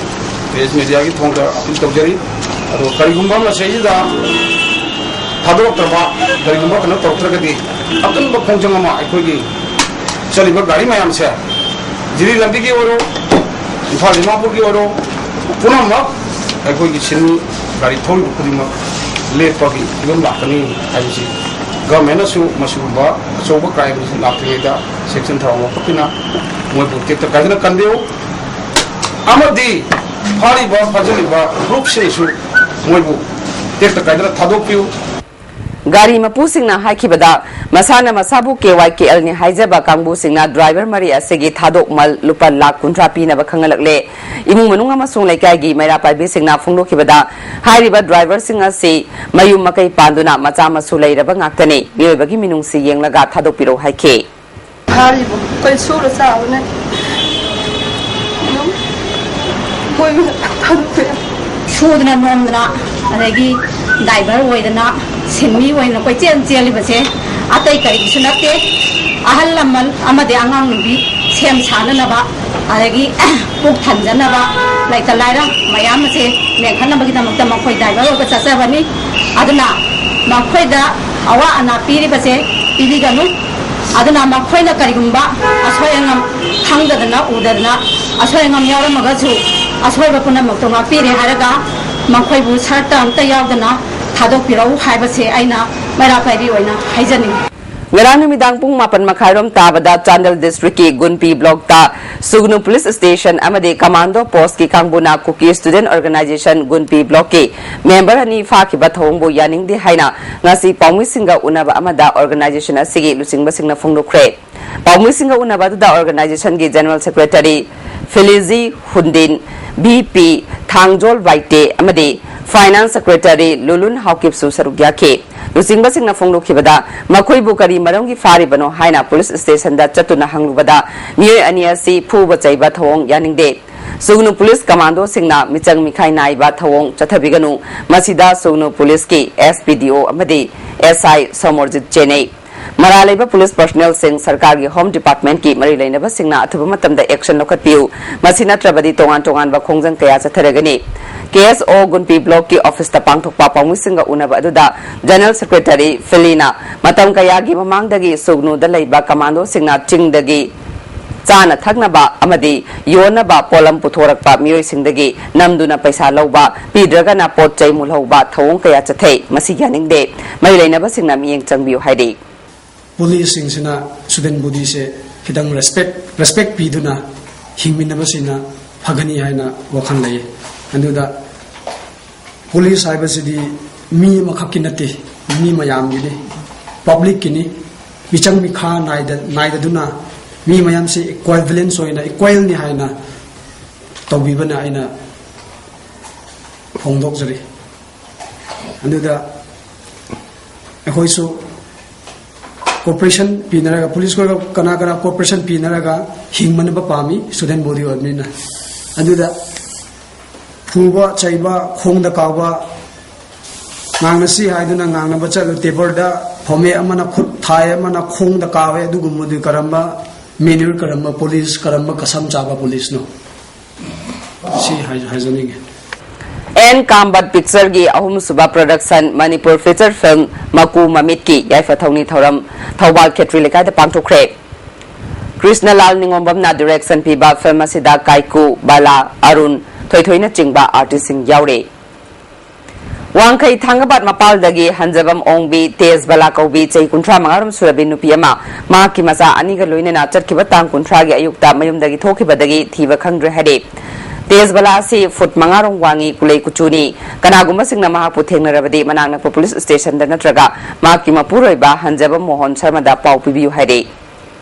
press media ꯒꯤ ꯊꯣꯡꯗ appeal ꯇꯧꯖꯔꯤ꯫ ꯑꯗꯣ ꯀꯔꯤꯒꯨꯝꯕ ꯃꯁꯤꯗ ꯊꯥꯗꯣꯔꯛꯇ꯭ꯔꯕ, ꯀꯔꯤꯒꯨꯝꯕ ꯀꯩꯅꯣ ꯇꯧꯔꯛꯇ꯭ꯔꯒꯗꯤ ꯑꯀꯟꯕ ꯈꯣꯡꯖꯪ ꯑꯃ ꯑꯩꯈꯣꯏꯒꯤ ꯆꯠꯂꯤꯕ ꯒꯥꯔꯤ ꯃꯌꯥꯝꯁꯦ, ꯖꯤꯔꯤ ꯂꯝꯕꯤꯒꯤ ꯑꯣꯏꯔꯣ, ꯏꯝꯐꯥꯜ ꯗꯤꯃꯥꯄꯨꯔꯒꯤ ꯑꯣꯏꯔꯣ, ꯄꯨꯝꯅꯃꯛ ꯑꯩꯈꯣꯏꯒꯤ ꯁꯤꯟꯃꯤ ꯒꯥꯔꯤ ꯊꯧꯔꯤꯕ ꯈꯨꯗꯤꯡꯃꯛ ꯂꯦꯞꯄꯒꯤ ꯐꯤꯕꯝ ꯂꯥꯛꯀꯅꯤ ꯍꯥꯏꯕꯁꯤ government ꯅꯁꯨ ꯃꯁꯤꯒꯨꯝꯕ ꯑꯆꯧꯕ crime ꯁꯤ ꯂꯥꯛꯇ꯭ꯔꯤꯉꯩꯗ section ꯊꯧꯔꯥꯡ ꯂꯧꯈꯠꯇꯨꯅ ꯃꯣꯏꯕꯨ ꯇꯦꯛꯇ ꯀꯥꯏꯗꯅ ꯀꯟꯕꯤꯌꯨ꯫ ꯑꯃꯗꯤ ꯐꯥꯔꯤꯕ, ꯐꯥꯖꯤꯜꯂꯤꯕ group ꯁꯤꯡꯁꯨ ꯃꯣꯏꯕꯨ ꯇꯦꯛꯇ ꯀꯥꯏꯗꯅ ꯊꯥꯗꯣꯛꯄꯤꯌꯨ꯫ ꯒꯥꯔꯤ ꯃꯄꯨꯁꯤꯡꯅ ꯍꯥꯏꯈꯤꯕꯗ, ꯃꯁꯥꯅ ꯃꯁꯥꯕꯨ ꯀꯦ ꯋꯥꯏ ꯀꯦ ꯑꯦꯜꯅꯤ ꯍꯥꯏꯖꯕ ꯀꯥꯡꯕꯨꯁꯤꯡꯅ ꯗ꯭ꯔꯥꯏꯚꯔ ꯃꯔꯤ ꯑꯁꯤꯒꯤ ꯊꯥꯗꯣꯛ ꯃꯜ ꯂꯨꯄꯥ ꯂꯥꯈ ꯀꯨꯟꯊ꯭ꯔꯥ ꯄꯤꯅꯕ ꯈꯪꯍꯜꯂꯛꯂꯦ꯫ ꯏꯃꯨꯡ ꯃꯅꯨꯡ ꯑꯃꯁꯨꯡ ꯂꯩꯀꯥꯏꯒꯤ ꯃꯩꯔꯥ ꯄꯥꯏꯕꯤꯁꯤꯡꯅ ꯐꯣꯡꯗꯣꯛꯈꯤꯕꯗ, ꯍꯥꯏꯔꯤꯕ ꯗ꯭ꯔꯥꯏꯚꯔꯁꯤꯡ ꯑꯁꯤ ꯃꯌꯨꯝ ꯃꯀꯩ ꯄꯥꯟꯗꯨꯅ ꯃꯆꯥ ꯃꯁꯨ ꯂꯩꯔꯕ ꯉꯥꯛꯇꯅꯤ꯫ ꯃꯤꯑꯣꯏꯕꯒꯤ ꯃꯤꯅꯨꯡꯁꯤ ꯌꯦꯡꯂꯒ ꯊꯥꯗꯣꯛꯄꯤꯔꯛꯎ ꯍꯥꯏꯈꯤ꯫ ꯐꯥꯔꯤꯕ ꯑꯩꯈꯣꯏ ꯁꯨꯔ ꯆꯥꯕꯅ ꯑꯗꯨꯝ ꯃꯣꯏ ꯊꯥꯗꯣꯛꯄꯤꯔꯛꯑꯣ꯫ ꯁꯨꯗꯅ ꯅꯣꯝꯗꯅ, ꯑꯗꯒꯤ ꯗ꯭ꯔꯥꯏꯚꯔ ꯑꯣꯏꯗꯅ, ꯁꯤꯟꯃꯤ ꯑꯣꯏꯅ ꯀꯣꯏꯆꯦꯜ ꯆꯦꯜꯂꯤꯕꯁꯦ ꯑꯇꯩ ꯀꯔꯤꯒꯤꯁꯨ ꯅꯠꯇꯦ꯫ ꯑꯍꯜ ꯂꯃꯟ ꯑꯃꯗꯤ ꯑꯉꯥꯡ ꯅꯨꯕꯤ ꯁꯦꯝ ꯁꯥꯅꯅꯕ, ꯑꯗꯒꯤ ꯄꯨꯛ ꯊꯟꯖꯅꯕ, ꯂꯩꯇ ꯂꯥꯏꯔ ꯃꯌꯥꯝ ꯑꯁꯦ ꯃꯦꯟꯈꯠꯅꯕꯒꯤꯗꯃꯛꯇ ꯃꯈꯣꯏ ꯗ꯭ꯔꯥꯏꯚꯔ ꯑꯣꯏꯕ ꯆꯠꯆꯕꯅꯤ꯫ ꯑꯗꯨꯅ ꯃꯈꯣꯏꯗ ꯑꯋꯥ ꯑꯅꯥ ꯄꯤꯔꯤꯕꯁꯦ ꯄꯤꯕꯤꯒꯅꯨ꯫ ꯑꯗꯨꯅ ꯃꯈꯣꯏꯅ ꯀꯔꯤꯒꯨꯝꯕ ꯑꯁꯣꯏ ꯑꯉꯥꯝ ꯈꯪꯗꯗꯅ ꯎꯗꯗꯅ ꯑꯁꯣꯏ ꯑꯉꯥꯝ ꯌꯥꯎꯔꯝꯃꯒꯁꯨ, ꯑꯁꯣꯏꯕ ꯄꯨꯝꯅꯃꯛꯇꯣ ꯉꯥꯛꯄꯤꯔꯦ ꯍꯥꯏꯔꯒ ꯃꯈꯣꯏꯕꯨ ꯁꯔꯠꯇ ꯑꯝꯇ ꯌꯥꯎꯗꯅ ꯊꯥꯗꯣꯛꯄꯤꯔꯛꯎ ꯍꯥꯏꯕꯁꯦ ꯑꯩꯅ ꯃꯩꯔꯥ ꯄꯥꯏꯕꯤ ꯑꯣꯏꯅ ꯍꯥꯏꯖꯅꯤꯡꯏ꯫ ꯉꯔꯥꯡ ꯅꯨꯃꯤꯗꯥꯡ ꯄꯨꯡ ꯃꯥꯄꯟ ꯃꯈꯥꯏꯔꯣꯝ ꯇꯥꯕꯗ ꯆꯥꯟꯗꯦꯜ ꯗꯤꯁꯇ꯭ꯔꯤꯛꯀꯤ ꯒꯨꯟꯄꯤ ꯕ꯭ꯂꯣꯛꯇ ꯁꯨꯒꯅꯨ ꯄꯨꯂꯤꯁ ꯁ꯭ꯇꯦꯁꯟ ꯑꯃꯗꯤ ꯀꯃꯥꯟꯗꯣ ꯄꯣꯁꯀꯤ ꯀꯥꯡꯕꯨꯅ ꯀꯨꯀꯤ ꯁ꯭ꯇꯨꯗꯦꯟꯠ ꯑꯣꯔꯒꯅꯥꯏꯖꯦꯁꯟ ꯒꯨꯟꯄꯤ ꯕ꯭ꯂꯣꯛꯀꯤ ꯃꯦꯝꯕꯔ ꯑꯅꯤ ꯐꯥꯈꯤꯕ ꯊꯧꯑꯣꯡꯕꯨ ꯌꯥꯅꯤꯡꯗꯦ ꯍꯥꯏꯅ ꯉꯁꯤ ꯄꯥꯎꯃꯤꯁꯤꯡꯒ ꯎꯅꯕ ꯑꯃꯗ ꯑꯣꯔꯒꯅꯥꯏꯖꯦꯁꯟ ꯑꯁꯤꯒꯤ ꯂꯨꯆꯤꯡꯕꯁꯤꯡꯅ ꯐꯣꯡꯗꯣꯛꯈ꯭ꯔꯦ꯫ ꯄꯥꯎꯃꯤꯁꯤꯡꯒ ꯎꯅꯕ ꯑꯗꯨꯗ ꯑꯣꯔꯒꯅꯥꯏꯖꯦꯁꯟꯒꯤ ꯖꯦꯅꯔꯦꯜ ꯁꯦꯀ꯭ꯔꯦꯇꯔꯤ ꯐꯤꯂꯤꯖꯤ ꯍꯨꯟꯗꯤꯟ, ꯚꯤ ꯄꯤ ꯊꯥꯡꯖꯣꯜ ꯋꯥꯏꯇꯦ ꯑꯃꯗꯤ ꯐꯥꯏꯅꯥꯟꯁ ꯁꯦꯀ꯭ꯔꯦꯇꯔꯤ ꯂꯨꯂꯨꯟ ꯍꯥꯎꯀꯤꯞꯁꯨ ꯁꯔꯨꯛ ꯌꯥꯈꯤ꯫ ꯂꯨꯆꯤꯡꯕꯁꯤꯡꯅ ꯐꯣꯡꯗꯣꯛꯈꯤꯕꯗ, ꯃꯈꯣꯏꯕꯨ ꯀꯔꯤ ꯃꯔꯝꯒꯤ ꯐꯥꯔꯤꯕꯅꯣ ꯍꯥꯏꯅ ꯄꯨꯂꯤꯁ ꯁ꯭ꯇꯦꯁꯟꯗ ꯆꯠꯇꯨꯅ ꯍꯪꯂꯨꯕꯗ, ꯃꯤꯑꯣꯏ ꯑꯅꯤ ꯑꯁꯤ ꯐꯨꯕ ꯆꯩꯕ ꯊꯧꯑꯣꯡ ꯌꯥꯅꯤꯡꯗꯦ꯫ ꯁꯨꯒꯅꯨ ꯄꯨꯂꯤꯁ ꯀꯃꯥꯟꯗꯣꯁꯤꯡꯅ ꯃꯤꯆꯪ ꯃꯤꯈꯥꯏ ꯅꯥꯏꯕ ꯊꯧꯑꯣꯡ ꯆꯠꯊꯕꯤꯒꯅꯨ꯫ ꯃꯁꯤꯗ ꯁꯨꯒꯅꯨ ꯄꯨꯂꯤꯁꯀꯤ ꯑꯦꯁ ꯄꯤ ꯗꯤ ꯑꯣ ꯑꯃꯗꯤ ꯑꯦꯁ ꯑꯥꯏ ꯁꯣꯃꯣꯔꯖꯤꯠ ꯆꯦꯟꯅꯩ꯫ ꯃꯔꯥꯜ ꯂꯩꯕ ꯄꯨꯂꯤꯁ ꯄꯔꯁꯅꯦꯜꯁꯤꯡ ꯁꯔꯀꯥꯔꯒꯤ ꯍꯣꯝ ꯗꯤꯄꯥꯔꯠꯃꯦꯟꯠꯀꯤ ꯃꯔꯤ ꯂꯩꯅꯕꯁꯤꯡꯅ ꯑꯊꯨꯕ ꯃꯇꯝꯗ ꯑꯦꯛꯁꯟ ꯂꯧꯈꯠꯄꯤꯌꯨ꯫ ꯃꯁꯤ ꯅꯠꯇ꯭ꯔꯕꯗꯤ ꯇꯣꯉꯥꯟ ꯇꯣꯉꯥꯟꯕ ꯈꯣꯡꯖꯪ ꯀꯌꯥ ꯆꯠꯊꯔꯒꯅꯤ꯫ ꯀꯦ ꯑꯦꯁ ꯑꯣ ꯒꯨꯟꯄꯤ ꯕ꯭ꯂꯣꯛꯀꯤ ꯑꯣꯐꯤꯁꯇ ꯄꯥꯡꯊꯣꯛꯄ ꯄꯥꯎꯃꯤꯁꯤꯡꯒ ꯎꯅꯕ ꯑꯗꯨꯗ ꯖꯦꯅꯔꯦꯜ ꯁꯦꯀ꯭ꯔꯦꯇꯔꯤ ꯐꯤꯂꯤꯅ ꯃꯇꯝ ꯀꯌꯥꯒꯤ ꯃꯃꯥꯡꯗꯒꯤ ꯁꯨꯒꯅꯨꯗ ꯂꯩꯕ ꯀꯃꯥꯟꯗꯣꯁꯤꯡꯅ ꯆꯤꯡꯗꯒꯤ ꯆꯥꯅ ꯊꯛꯅꯕ ꯑꯃꯗꯤ ꯌꯣꯟꯅꯕ ꯄꯣꯠꯂꯝ ꯄꯨꯊꯣꯔꯛꯄ ꯃꯤꯑꯣꯏꯁꯤꯡꯗꯒꯤ ꯅꯝꯗꯨꯅ ꯄꯩꯁꯥ ꯂꯧꯕ, ꯄꯤꯗ꯭ꯔꯒꯅ ꯄꯣꯠ ꯆꯩ ꯃꯨꯜꯍꯧꯕ ꯊꯧꯑꯣꯡ ꯀꯌꯥ ꯆꯠꯊꯩ꯫ ꯃꯁꯤ ꯌꯥꯅꯤꯡꯗꯦ꯫ ꯃꯔꯤ ꯂꯩꯅꯕꯁꯤꯡꯅ ꯃꯤꯠꯌꯦꯡ ꯆꯪꯕꯤꯌꯨ ꯍꯥꯏꯔꯤ꯫ ꯄꯨꯂꯤꯁꯁꯤꯡꯁꯤꯅ ꯁ꯭ꯇꯨꯗꯦꯟꯠ ꯕꯣꯗꯤꯁꯦ ꯈꯤꯇꯪ ꯔꯦꯁꯄꯦꯛ, ꯔꯦꯁꯄꯦꯛ ꯄꯤꯗꯨꯅ ꯍꯤꯡꯃꯤꯟꯅꯕꯁꯤꯅ ꯐꯒꯅꯤ ꯍꯥꯏꯅ ꯋꯥꯈꯜ ꯂꯩ꯫ ꯑꯗꯨꯗ ꯄꯨꯂꯤꯁ ꯍꯥꯏꯕꯁꯤꯗꯤ ꯃꯤ ꯑꯃꯈꯛꯀꯤ ꯅꯠꯇꯦ, ꯃꯤ ꯃꯌꯥꯝꯒꯤꯅꯤ, ꯄꯕ꯭ꯂꯤꯛꯀꯤꯅꯤ꯫ ꯃꯤꯆꯪ ꯃꯤꯈꯥ ꯅꯥꯏꯗ ꯅꯥꯏꯗꯗꯨꯅ ꯃꯤ ꯃꯌꯥꯝꯁꯤ ꯏꯀ꯭ꯋꯦꯂꯦꯟꯁ ꯑꯣꯏꯅ, ꯏꯀ꯭ꯋꯦꯜꯅꯤ ꯍꯥꯏꯅ ꯇꯧꯕꯤꯕꯅ ꯑꯩꯅ ꯐꯣꯡꯗꯣꯛꯆꯔꯤ꯫ ꯑꯗꯨꯗ ꯑꯩꯈꯣꯏꯁꯨ ꯀꯣꯑꯣꯄꯔꯦꯁꯟ ꯄꯤꯅꯔꯒ, ꯄꯨꯂꯤꯁ ꯈꯣꯏꯒ ꯀꯅꯥ ꯀꯅꯥ ꯀꯣꯑꯣꯄꯔꯦꯁꯟ ꯄꯤꯅꯔꯒ ꯍꯤꯡꯃꯟꯅꯕ ꯄꯥꯝꯃꯤ, ꯁ꯭ꯇꯨꯗꯦꯟ ꯕꯣꯗꯤ ꯑꯣꯏꯕꯅꯤꯅ꯫ ꯑꯗꯨꯗ ꯐꯨꯕ ꯆꯩꯕ, ꯈꯣꯡꯗ ꯀꯥꯎꯕ, ꯉꯥꯡꯅꯁꯤ ꯍꯥꯏꯗꯨꯅ ꯉꯥꯡꯅꯕ ꯆꯠꯂꯨ, ꯇꯦꯕꯜꯗ ꯐꯝꯃꯦ, ꯑꯃꯅ ꯈꯨꯠ ꯊꯥꯏ, ꯑꯃꯅ ꯈꯣꯡꯗ ꯀꯥꯎꯋꯦ, ꯑꯗꯨꯒꯨꯝꯕꯗꯨ ꯀꯔꯝꯕ ꯃꯦꯅ꯭ꯌꯨꯔ, ꯀꯔꯝꯕ ꯄꯨꯂꯤꯁ, ꯀꯔꯝꯕ ꯀꯁꯝ ꯆꯥꯕ ꯄꯨꯂꯤꯁꯅꯣ? ꯁꯤ ꯍꯥꯏ-, ꯍꯥꯏꯖꯅꯤꯡꯉꯤ꯫ ꯑꯦꯟ ꯀꯥꯝꯕꯠ ꯄꯤꯛꯆꯔꯒꯤ ꯑꯍꯨꯝꯁꯨꯕ ꯄ꯭ꯔꯗꯛꯁꯟ ꯃꯅꯤꯄꯨꯔ ꯐꯤꯆꯔ ꯐꯤꯜꯝ ꯃꯀꯨ ꯃꯃꯤꯠꯀꯤ ꯌꯥꯏꯐ ꯊꯧꯅꯤ ꯊꯧꯔꯝ ꯊꯧꯕꯥꯜ ꯈꯦꯇ꯭ꯔꯤ ꯂꯩꯀꯥꯏꯗ ꯄꯥꯡꯊꯣꯛꯈ꯭ꯔꯦ꯫ ꯀ꯭ꯔꯤꯁꯅꯂꯥꯜ ꯅꯤꯉꯣꯝꯕꯝꯅ ꯗꯤꯔꯦꯛꯁꯟ ꯄꯤꯕ ꯐꯤꯜꯝ ꯑꯁꯤꯗ ꯀꯥꯏꯀꯨ, ꯕꯥꯂꯥ, ꯑꯔꯨꯟ, ꯊꯣꯏꯊꯣꯏꯅꯆꯤꯡꯕ ꯑꯥꯔꯇꯤꯁꯁꯤꯡ ꯌꯥꯎꯔꯤ꯫ ꯋꯥꯡꯈꯩ ꯊꯥꯡꯒꯕꯥꯠ ꯃꯄꯥꯜꯗꯒꯤ ꯍꯟꯖꯕꯝ ꯑꯣꯡꯕꯤ ꯇꯦꯖꯕꯂꯥ ꯀꯧꯕꯤ ꯆꯍꯤ ꯀꯨꯟꯊ꯭ꯔꯥ ꯃꯉꯥꯔꯣꯝ ꯁꯨꯔꯕꯤ ꯅꯨꯄꯤ ꯑꯃ ꯃꯍꯥꯛꯀꯤ ꯃꯆꯥ ꯑꯅꯤꯒ ꯂꯣꯏꯅꯅ ꯆꯠꯈꯤꯕ ꯇꯥꯡ ꯀꯨꯟꯊ꯭ꯔꯥꯒꯤ ꯑꯌꯨꯛꯇ ꯃꯌꯨꯝꯗꯒꯤ ꯊꯣꯛꯈꯤꯕꯗꯒꯤ ꯊꯤꯕ ꯈꯪꯗ꯭ꯔꯦ ꯍꯥꯏꯔꯤ꯫ ꯇꯦꯖꯕꯂꯥ ꯑꯁꯤ ꯐꯨꯠ ꯃꯉꯥꯔꯣꯝ ꯋꯥꯡꯉꯤ, ꯀꯨꯂꯩ ꯀꯨꯆꯨꯅꯤ꯫ ꯀꯅꯥꯒꯨꯝꯕꯁꯤꯡꯅ ꯃꯍꯥꯛꯄꯨ ꯊꯦꯡꯅꯔꯕꯗꯤ ꯃꯅꯥꯛ ꯅꯛꯄ ꯄꯨꯂꯤꯁ ꯁ꯭ꯇꯦꯁꯟꯗ ꯅꯠꯇ꯭ꯔꯒ ꯃꯍꯥꯛꯀꯤ ꯃꯄꯨꯔꯣꯏꯕ ꯍꯟꯖꯕꯝ ꯃꯣꯍꯟ ꯁꯔꯃꯗ ꯄꯥꯎ ꯄꯤꯕꯤꯌꯨ ꯍꯥꯏꯔꯤ꯫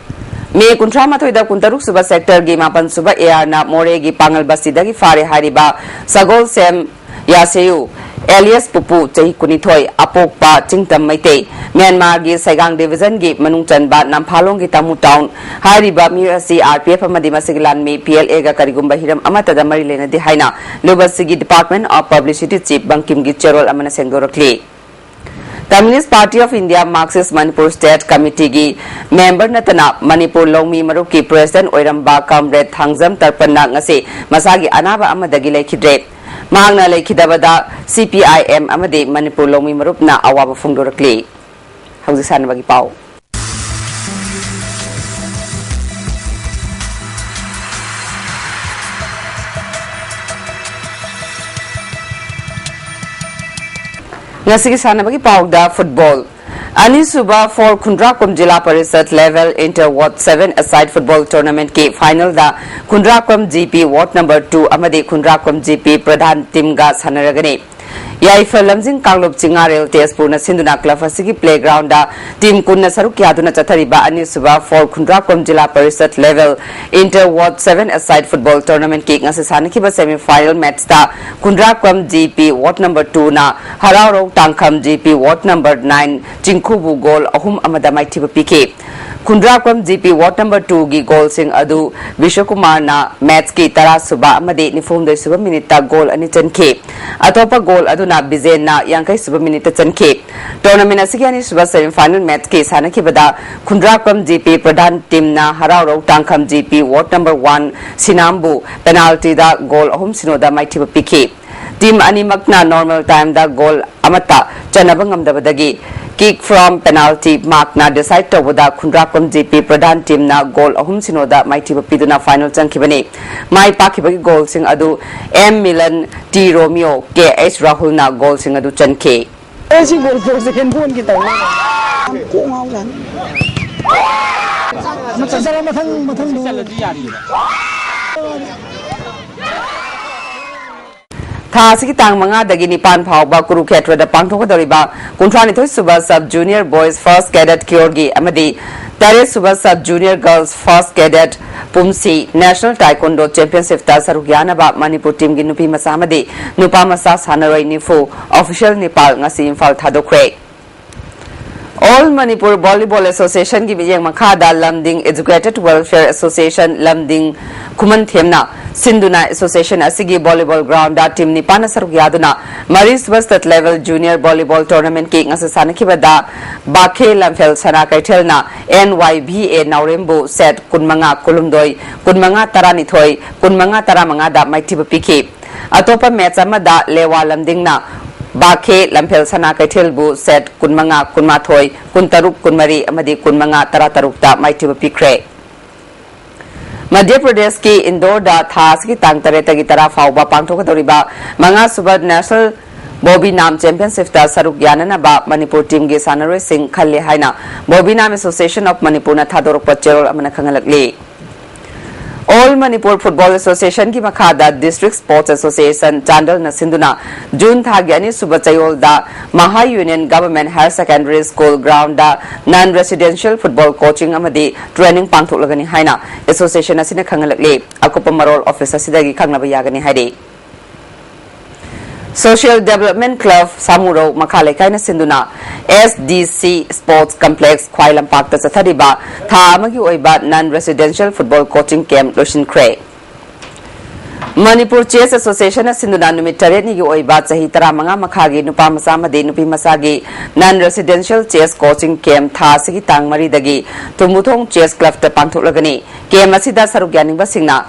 ꯃꯦ ꯀꯨꯟꯊ꯭ꯔꯥ ꯃꯥꯊꯣꯏꯗ ꯀꯨꯟꯇꯔꯨꯛ ꯁꯨꯕ ꯁꯦꯛꯇꯔꯒꯤ ꯃꯥꯄꯟ ꯁꯨꯕ ꯑꯦ ꯑꯥꯔꯅ ꯃꯣꯔꯦꯒꯤ ꯄꯥꯉꯜ ꯕꯁꯇꯤꯗꯒꯤ ꯐꯥꯔꯦ ꯍꯥꯏꯔꯤꯕ ꯁꯒꯣꯜꯁꯦꯝ ꯌꯥꯁꯦꯌꯨ, ꯑꯦꯂꯤꯌꯁ ꯄꯨꯄꯨ, ꯆꯍꯤ ꯀꯨꯟꯅꯤꯊꯣꯏ, ꯑꯄꯣꯛꯄ ꯆꯤꯡꯇꯝ ꯃꯩꯇꯩ, ꯃ꯭ꯌꯥꯟꯃꯥꯔꯒꯤ ꯁꯩꯒꯥꯡ ꯗꯤꯚꯤꯖꯟꯒꯤ ꯃꯅꯨꯡ ꯆꯟꯕ ꯅꯝꯐꯥꯂꯣꯡꯒꯤ ꯇꯥꯃꯨ ꯇꯥꯎꯟ꯫ ꯍꯥꯏꯔꯤꯕ ꯃꯤꯑꯣꯏ ꯑꯁꯤ ꯑꯥꯔ ꯄꯤ ꯑꯦꯐ ꯑꯃꯗꯤ ꯃꯁꯤꯒꯤ ꯂꯥꯟꯃꯤ ꯄꯤ ꯑꯦꯜ ꯑꯦꯒ ꯀꯔꯤꯒꯨꯝꯕ ꯍꯤꯔꯝ ꯑꯃꯠꯇꯗ ꯃꯔꯤ ꯂꯩꯅꯗꯦ ꯍꯥꯏꯅ ꯂꯨꯕꯁꯤꯒꯤ Department of Publicity Chief ꯕꯪꯀꯤꯝꯒꯤ ꯆꯦꯔꯣꯜ ꯑꯃꯅ ꯁꯦꯡꯗꯣꯔꯛꯂꯤ꯫ Communist Party of India Marxist Manipur State Committeeꯒꯤ ꯃꯦꯝꯕꯔ ꯅꯠꯇꯅ ꯃꯅꯤꯄꯨꯔ ꯂꯧꯃꯤ ꯃꯔꯨꯞꯀꯤ ꯄ꯭ꯔꯦꯁꯤꯗꯦꯟꯠ ꯑꯣꯏꯔꯝꯕ ꯀꯝꯔꯦꯗ ꯊꯥꯡꯖꯝ ꯇꯔꯄꯟꯅ ꯉꯁꯤ ꯃꯁꯥꯒꯤ ꯑꯅꯥꯕ ꯑꯃꯗꯒꯤ ꯂꯩꯈꯤꯗ꯭ꯔꯦ꯫ ꯃꯍꯥꯛꯅ ꯂꯩꯈꯤꯗꯕꯗ ꯁꯤ ꯄꯤ ꯑꯥꯏ ꯑꯦꯝ ꯑꯃꯗꯤ ꯃꯅꯤꯄꯨꯔ ꯂꯧꯃꯤ ꯃꯔꯨꯞꯅ ꯑꯋꯥꯕ ꯐꯣꯡꯗꯣꯔꯛꯂꯤ꯫ ꯍꯧꯖꯤꯛ ꯁꯥꯟꯅꯕꯒꯤ ꯄꯥꯎ꯫ ꯉꯁꯤꯒꯤ ꯁꯥꯟꯅꯕꯒꯤ ꯄꯥꯎꯗ ꯐꯨꯠꯕꯣꯜ꯫ ꯑꯅꯤꯁꯨꯕ for Khundrakpam zila parishad level inter ward seven a side football ꯇꯣꯔꯅꯥꯃꯦꯟꯠꯀꯤ ꯐꯥꯏꯅꯦꯜꯗ Khundrakpam G P ward number two ꯑꯃꯗꯤ ꯈꯨꯟꯗ꯭ꯔꯥꯛꯄꯝ ꯖꯤ ꯄꯤ ꯄ꯭ꯔꯙꯥꯟ ꯇꯤꯝꯒ ꯁꯥꯟꯅꯔꯒꯅꯤ꯫ ꯌꯥꯏꯐ ꯂꯝꯖꯤꯡ ꯀꯥꯡꯂꯨꯞ ꯆꯤꯡꯉꯥꯔꯦꯜ ꯇꯦꯖꯄꯨꯔꯅ ꯁꯤꯟꯗꯨꯅ ꯀ꯭ꯂꯕ ꯑꯁꯤꯒꯤ ꯄ꯭ꯂꯦꯒ꯭ꯔꯥꯎꯟꯗ ꯇꯤꯝ ꯀꯨꯟꯅ ꯁꯔꯨꯛ ꯌꯥꯗꯨꯅ ꯆꯠꯊꯔꯤꯕ ꯑꯅꯤꯁꯨꯕ for Khundrakpam zila parishad level inter ward seven a side football ꯇꯣꯔꯅꯥꯃꯦꯟꯠꯀꯤ ꯉꯁꯤ ꯁꯥꯟꯅꯈꯤꯕ ꯁꯦꯃꯤ ꯐꯥꯏꯅꯦꯜ ꯃꯦꯠꯆꯇ Khundrakpam G P ward number ꯇꯨꯅ Haraorou Tangkham G P ward number nine ꯆꯤꯡꯈꯨꯕꯨ ꯒꯣꯜ ꯑꯍꯨꯝ ꯑꯃꯗ ꯃꯥꯏꯊꯤꯕ ꯄꯤꯈꯤ꯫ ꯈꯨꯟꯗ꯭ꯔꯥꯛꯄꯝ ꯖꯤ ꯄꯤ ꯋꯥꯔꯗ ꯅꯝꯕꯔ ꯇꯨꯒꯤ ꯒꯣꯜꯁꯤꯡ ꯑꯗꯨ ꯕꯤꯁ꯭ꯋꯀꯨꯃꯥꯔꯅ ꯃꯦꯠꯆꯀꯤ ꯇꯔꯥ ꯁꯨꯕ ꯑꯃꯗꯤ ꯅꯤꯐꯨ ꯍꯨꯝꯗꯣꯏ ꯁꯨꯕ ꯃꯤꯅꯤꯠꯇ ꯒꯣꯜ ꯑꯅꯤ ꯆꯟꯈꯤ꯫ ꯑꯇꯣꯞꯄ ꯒꯣꯜ ꯑꯗꯨꯅ ꯕꯤꯖꯦꯟꯅ ꯌꯥꯡꯈꯩ ꯁꯨꯕ ꯃꯤꯅꯤꯠꯇ ꯆꯟꯈꯤ꯫ ꯇꯣꯔꯅꯥꯃꯦꯟ ꯑꯁꯤꯒꯤ ꯑꯅꯤꯁꯨꯕ ꯁꯦꯃꯤ ꯐꯥꯏꯅꯦꯜ ꯃꯦꯠꯆꯀꯤ ꯁꯥꯟꯅꯈꯤꯕꯗ ꯈꯨꯟꯗ꯭ꯔꯥꯛꯄꯝ ꯖꯤ ꯄꯤ ꯄ꯭ꯔꯙꯥꯟ ꯇꯤꯝꯅ Haraorou Tangkham G P ward number one ꯁꯤꯅꯥꯝꯕꯨ ꯄꯦꯅꯥꯜꯇꯤꯗ ꯒꯣꯜ ꯑꯍꯨꯝ ꯁꯤꯅꯣꯗ ꯃꯥꯏꯊꯤꯕ ꯄꯤꯈꯤ꯫ ꯇꯤꯝ ꯑꯅꯤꯃꯛꯅ ꯅꯣꯔꯃꯦꯜ ꯇꯥꯏꯝꯗ ꯒꯣꯜ ꯑꯃꯠꯇ ꯆꯟꯅꯕ ꯉꯝꯗꯕꯗꯒꯤ ꯀꯤꯛ ꯐ꯭ꯔꯣꯝ ꯄꯦꯅꯥꯜꯇꯤ ꯃꯥꯔꯛꯅ ꯗꯤꯁꯥꯏꯗ ꯇꯧꯕꯗ ꯈꯨꯟꯗ꯭ꯔꯥꯛꯄꯝ ꯖꯤ ꯄꯤ ꯄ꯭ꯔꯙꯥꯟ ꯇꯤꯝꯅ ꯒꯣꯜ ꯑꯍꯨꯝ ꯁꯤꯅꯣꯗ ꯃꯥꯏꯊꯤꯕ ꯄꯤꯗꯨꯅ ꯐꯥꯏꯅꯦꯜ ꯆꯪꯈꯤꯕꯅꯤ꯫ ꯃꯥꯏ ꯄꯥꯛꯈꯤꯕꯒꯤ ꯒꯣꯜꯁꯤꯡ ꯑꯗꯨ ꯑꯦꯝ ꯃꯤꯂꯟ, ꯇꯤ ꯔꯣꯃꯤꯌꯣ, ꯀꯦ ꯑꯩꯆ ꯔꯥꯍꯨꯜꯅ ꯒꯣꯜꯁꯤꯡ ꯑꯗꯨ ꯆꯟꯈꯤ꯫ ꯑꯩ ꯁꯤ ꯒꯣꯜ ꯄꯣꯁ ꯁꯦꯀꯦꯟ ꯕꯣꯜꯒꯤ ꯇꯧꯔꯦ꯫ ꯌꯥꯝ ꯀꯣꯛ ꯉꯥꯎꯖꯥꯠꯅꯤ꯫ ꯃꯊꯪ ꯆꯠꯂꯣ, ꯃꯊꯪ, ꯃꯊꯪ꯫ ꯊꯥ ꯑꯁꯤꯒꯤ ꯇꯥꯡ ꯃꯉꯥꯗꯒꯤ ꯅꯤꯄꯥꯟ ꯐꯥꯎꯕ ꯀꯨꯔꯨꯈꯦꯇ꯭ꯔꯗ ꯄꯥꯡꯊꯣꯛꯀꯗꯧꯔꯤꯕ ꯀꯨꯟꯊ꯭ꯔꯥꯅꯤꯊꯣꯏ ꯁꯨꯕ ꯁꯕ ꯖꯨꯅꯤꯌꯔ ꯕꯣꯏꯁ ꯐꯥꯔꯁ ꯀꯦꯗꯦꯠ ꯀ꯭ꯌꯣꯔꯒꯤ ꯑꯃꯗꯤ ꯇꯔꯦꯠ ꯁꯨꯕ ꯁꯕ ꯖꯨꯅꯤꯌꯔ ꯒꯔꯜꯁ ꯐꯥꯔꯁ ꯀꯦꯗꯦꯠ ꯄꯨꯝꯁꯤ ꯅꯦꯁꯅꯦꯜ ꯇꯥꯏꯀꯣꯟꯗꯣ ꯆꯦꯝꯄꯤꯌꯟꯁꯤꯞꯇ ꯁꯔꯨꯛ ꯌꯥꯅꯕ ꯃꯅꯤꯄꯨꯔ ꯇꯤꯝꯒꯤ ꯅꯨꯄꯤ ꯃꯆꯥ ꯑꯃꯗꯤ ꯅꯨꯄꯥ ꯃꯆꯥ ꯁꯥꯟꯅꯔꯣꯏ ꯅꯤꯐꯨ ꯑꯣꯐꯤꯁꯤꯌꯦꯜ ꯅꯤꯄꯥꯜ ꯉꯁꯤ ꯏꯝꯐꯥꯜ ꯊꯥꯗꯣꯛꯈ꯭ꯔꯦ꯫ ꯑꯣꯜ ꯃꯅꯤꯄꯨꯔ ꯚꯣꯂꯤꯕꯣꯜ ꯑꯦꯁꯣꯁꯤꯌꯦꯁꯟꯒꯤ ꯃꯤꯠꯌꯦꯡ ꯃꯈꯥꯗ ꯂꯝꯗꯤꯡ ꯏꯖꯨꯀꯦꯇꯦꯗ ꯋꯦꯜꯐꯤꯌꯔ ꯑꯦꯁꯣꯁꯤꯌꯦꯁꯟ ꯂꯝꯗꯤꯡ ꯈꯨꯃꯟꯊꯦꯝꯅ ꯁꯤꯟꯗꯨꯅ ꯑꯦꯁꯣꯁꯤꯌꯦꯁꯟ ꯑꯁꯤꯒꯤ ꯚꯣꯂꯤꯕꯣꯜ ꯒ꯭ꯔꯥꯎꯟꯗ ꯇꯤꯝ ꯅꯤꯄꯥꯟꯅ ꯁꯔꯨꯛ ꯌꯥꯗꯨꯅ ꯃꯔꯤ sub state level junior volleyball ꯇꯣꯔꯅꯥꯃꯦꯟꯠꯀꯤ ꯉꯁꯤ ꯁꯥꯟꯅꯈꯤꯕꯗ ꯕꯥꯈꯦ ꯂꯝꯐꯦꯜ ꯁꯅꯥ ꯀꯩꯊꯦꯜꯅ ꯑꯦꯟ ꯋꯥꯏ ꯚꯤ ꯑꯦ ꯅꯥꯎꯔꯦꯝꯕꯨ ꯁꯦꯠ ꯀꯨꯟꯃꯉꯥ ꯀꯨꯟꯍꯨꯝꯗꯣꯏ, ꯀꯨꯟꯃꯉꯥ ꯇꯔꯥꯅꯤꯊꯣꯏ, ꯀꯨꯟꯃꯉꯥ ꯇꯔꯥꯃꯉꯥꯗ ꯃꯥꯏꯊꯤꯕ ꯄꯤꯈꯤ꯫ ꯑꯇꯣꯞꯄ ꯃꯦꯠꯆ ꯑꯃꯗ ꯂꯦꯋꯥ ꯂꯝꯗꯤꯡꯅ ꯕꯥꯈꯦ ꯂꯝꯐꯦꯜ ꯁꯅꯥ ꯀꯩꯊꯦꯜꯕꯨ ꯁꯦꯠ ꯀꯨꯟꯃꯉꯥ ꯀꯨꯟꯃꯥꯊꯣꯏ, ꯀꯨꯟꯇꯔꯨꯛ ꯀꯨꯟꯃꯔꯤ ꯑꯃꯗꯤ ꯀꯨꯟꯃꯉꯥ ꯇꯔꯥꯇꯔꯨꯛꯇ ꯃꯥꯏꯊꯤꯕ ꯄꯤꯈ꯭ꯔꯦ꯫ ꯃꯙ꯭ꯌ ꯄ꯭ꯔꯗꯦꯁꯀꯤ ꯏꯟꯗꯣꯔꯗ ꯊꯥ ꯑꯁꯤꯒꯤ ꯇꯥꯡ ꯇꯔꯦꯠꯇꯒꯤ ꯇꯔꯥ ꯐꯥꯎꯕ ꯄꯥꯡꯊꯣꯛꯀꯗꯧꯔꯤꯕ ꯃꯉꯥꯁꯨꯕ ꯅꯦꯁꯅꯦꯜ ꯕꯣꯕꯤ ꯅꯥꯝ ꯆꯦꯝꯄꯤꯌꯟꯁꯤꯞꯇ ꯁꯔꯨꯛ ꯌꯥꯅꯅꯕ ꯃꯅꯤꯄꯨꯔ ꯇꯤꯝꯒꯤ ꯁꯥꯟꯅꯔꯣꯏꯁꯤꯡ ꯈꯜꯂꯦ ꯍꯥꯏꯅ ꯕꯣꯕꯤ ꯅꯥꯝ ꯑꯦꯁꯣꯁꯤꯌꯦꯁꯟ ꯑꯣꯐ ꯃꯅꯤꯄꯨꯔꯅ ꯊꯥꯗꯣꯔꯛꯄ ꯆꯦꯔꯣꯜ ꯑꯃꯅ ꯈꯪꯍꯜꯂꯛꯂꯤ꯫ All Manipur Football Association ꯒꯤ ꯃꯈꯥꯗ District Sports Association ꯆꯥꯟꯗꯦꯜꯅ ꯁꯤꯟꯗꯨꯅ June ꯊꯥꯒꯤ ꯑꯅꯤꯁꯨꯕ ꯆꯌꯣꯜꯗ Maha Union Government Higher Secondary School ground ꯗ non residential football coaching ꯑꯃꯗꯤ training ꯄꯥꯡꯊꯣꯛꯂꯒꯅꯤ ꯍꯥꯏꯅ association ꯑꯁꯤꯅ ꯈꯪꯍꯜꯂꯛꯂꯤ꯫ ꯑꯀꯨꯞꯄ ꯃꯔꯣꯜ office ꯑꯁꯤꯗꯒꯤ ꯈꯪꯅꯕ ꯌꯥꯒꯅꯤ ꯍꯥꯏꯔꯤ꯫ Social Development Club ꯁꯥꯃꯨꯔꯧ ꯃꯈꯥ ꯂꯩꯀꯥꯏꯅ ꯁꯤꯟꯗꯨꯅ S D C Sports Complex ꯈ꯭ꯋꯥꯏ ꯂꯝꯄꯥꯛꯇ ꯆꯠꯊꯔꯤꯕ ꯊꯥ ꯑꯃꯒꯤ ꯑꯣꯏꯕ non residential football coaching camp ꯂꯣꯏꯁꯤꯟꯈ꯭ꯔꯦ꯫ Manipur Chess Association ꯅ ꯁꯤꯟꯗꯨꯅ ꯅꯨꯃꯤꯠ ꯇꯔꯦꯠꯅꯤꯒꯤ ꯑꯣꯏꯕ ꯆꯍꯤ ꯇꯔꯥꯃꯉꯥ ꯃꯈꯥꯒꯤ ꯅꯨꯄꯥ ꯃꯆꯥ ꯑꯃꯗꯤ ꯅꯨꯄꯤ ꯃꯆꯥꯒꯤ non residential chess coaching camp ꯊꯥ ꯑꯁꯤꯒꯤ ꯇꯥꯡ ꯃꯔꯤꯗꯒꯤ ꯊꯨꯝꯕꯨꯊꯣꯡ Chess Club ꯇ ꯄꯥꯡꯊꯣꯛꯂꯒꯅꯤ꯫ Camp ꯑꯁꯤꯗ ꯁꯔꯨꯛ ꯌꯥꯅꯤꯡꯕꯁꯤꯡꯅ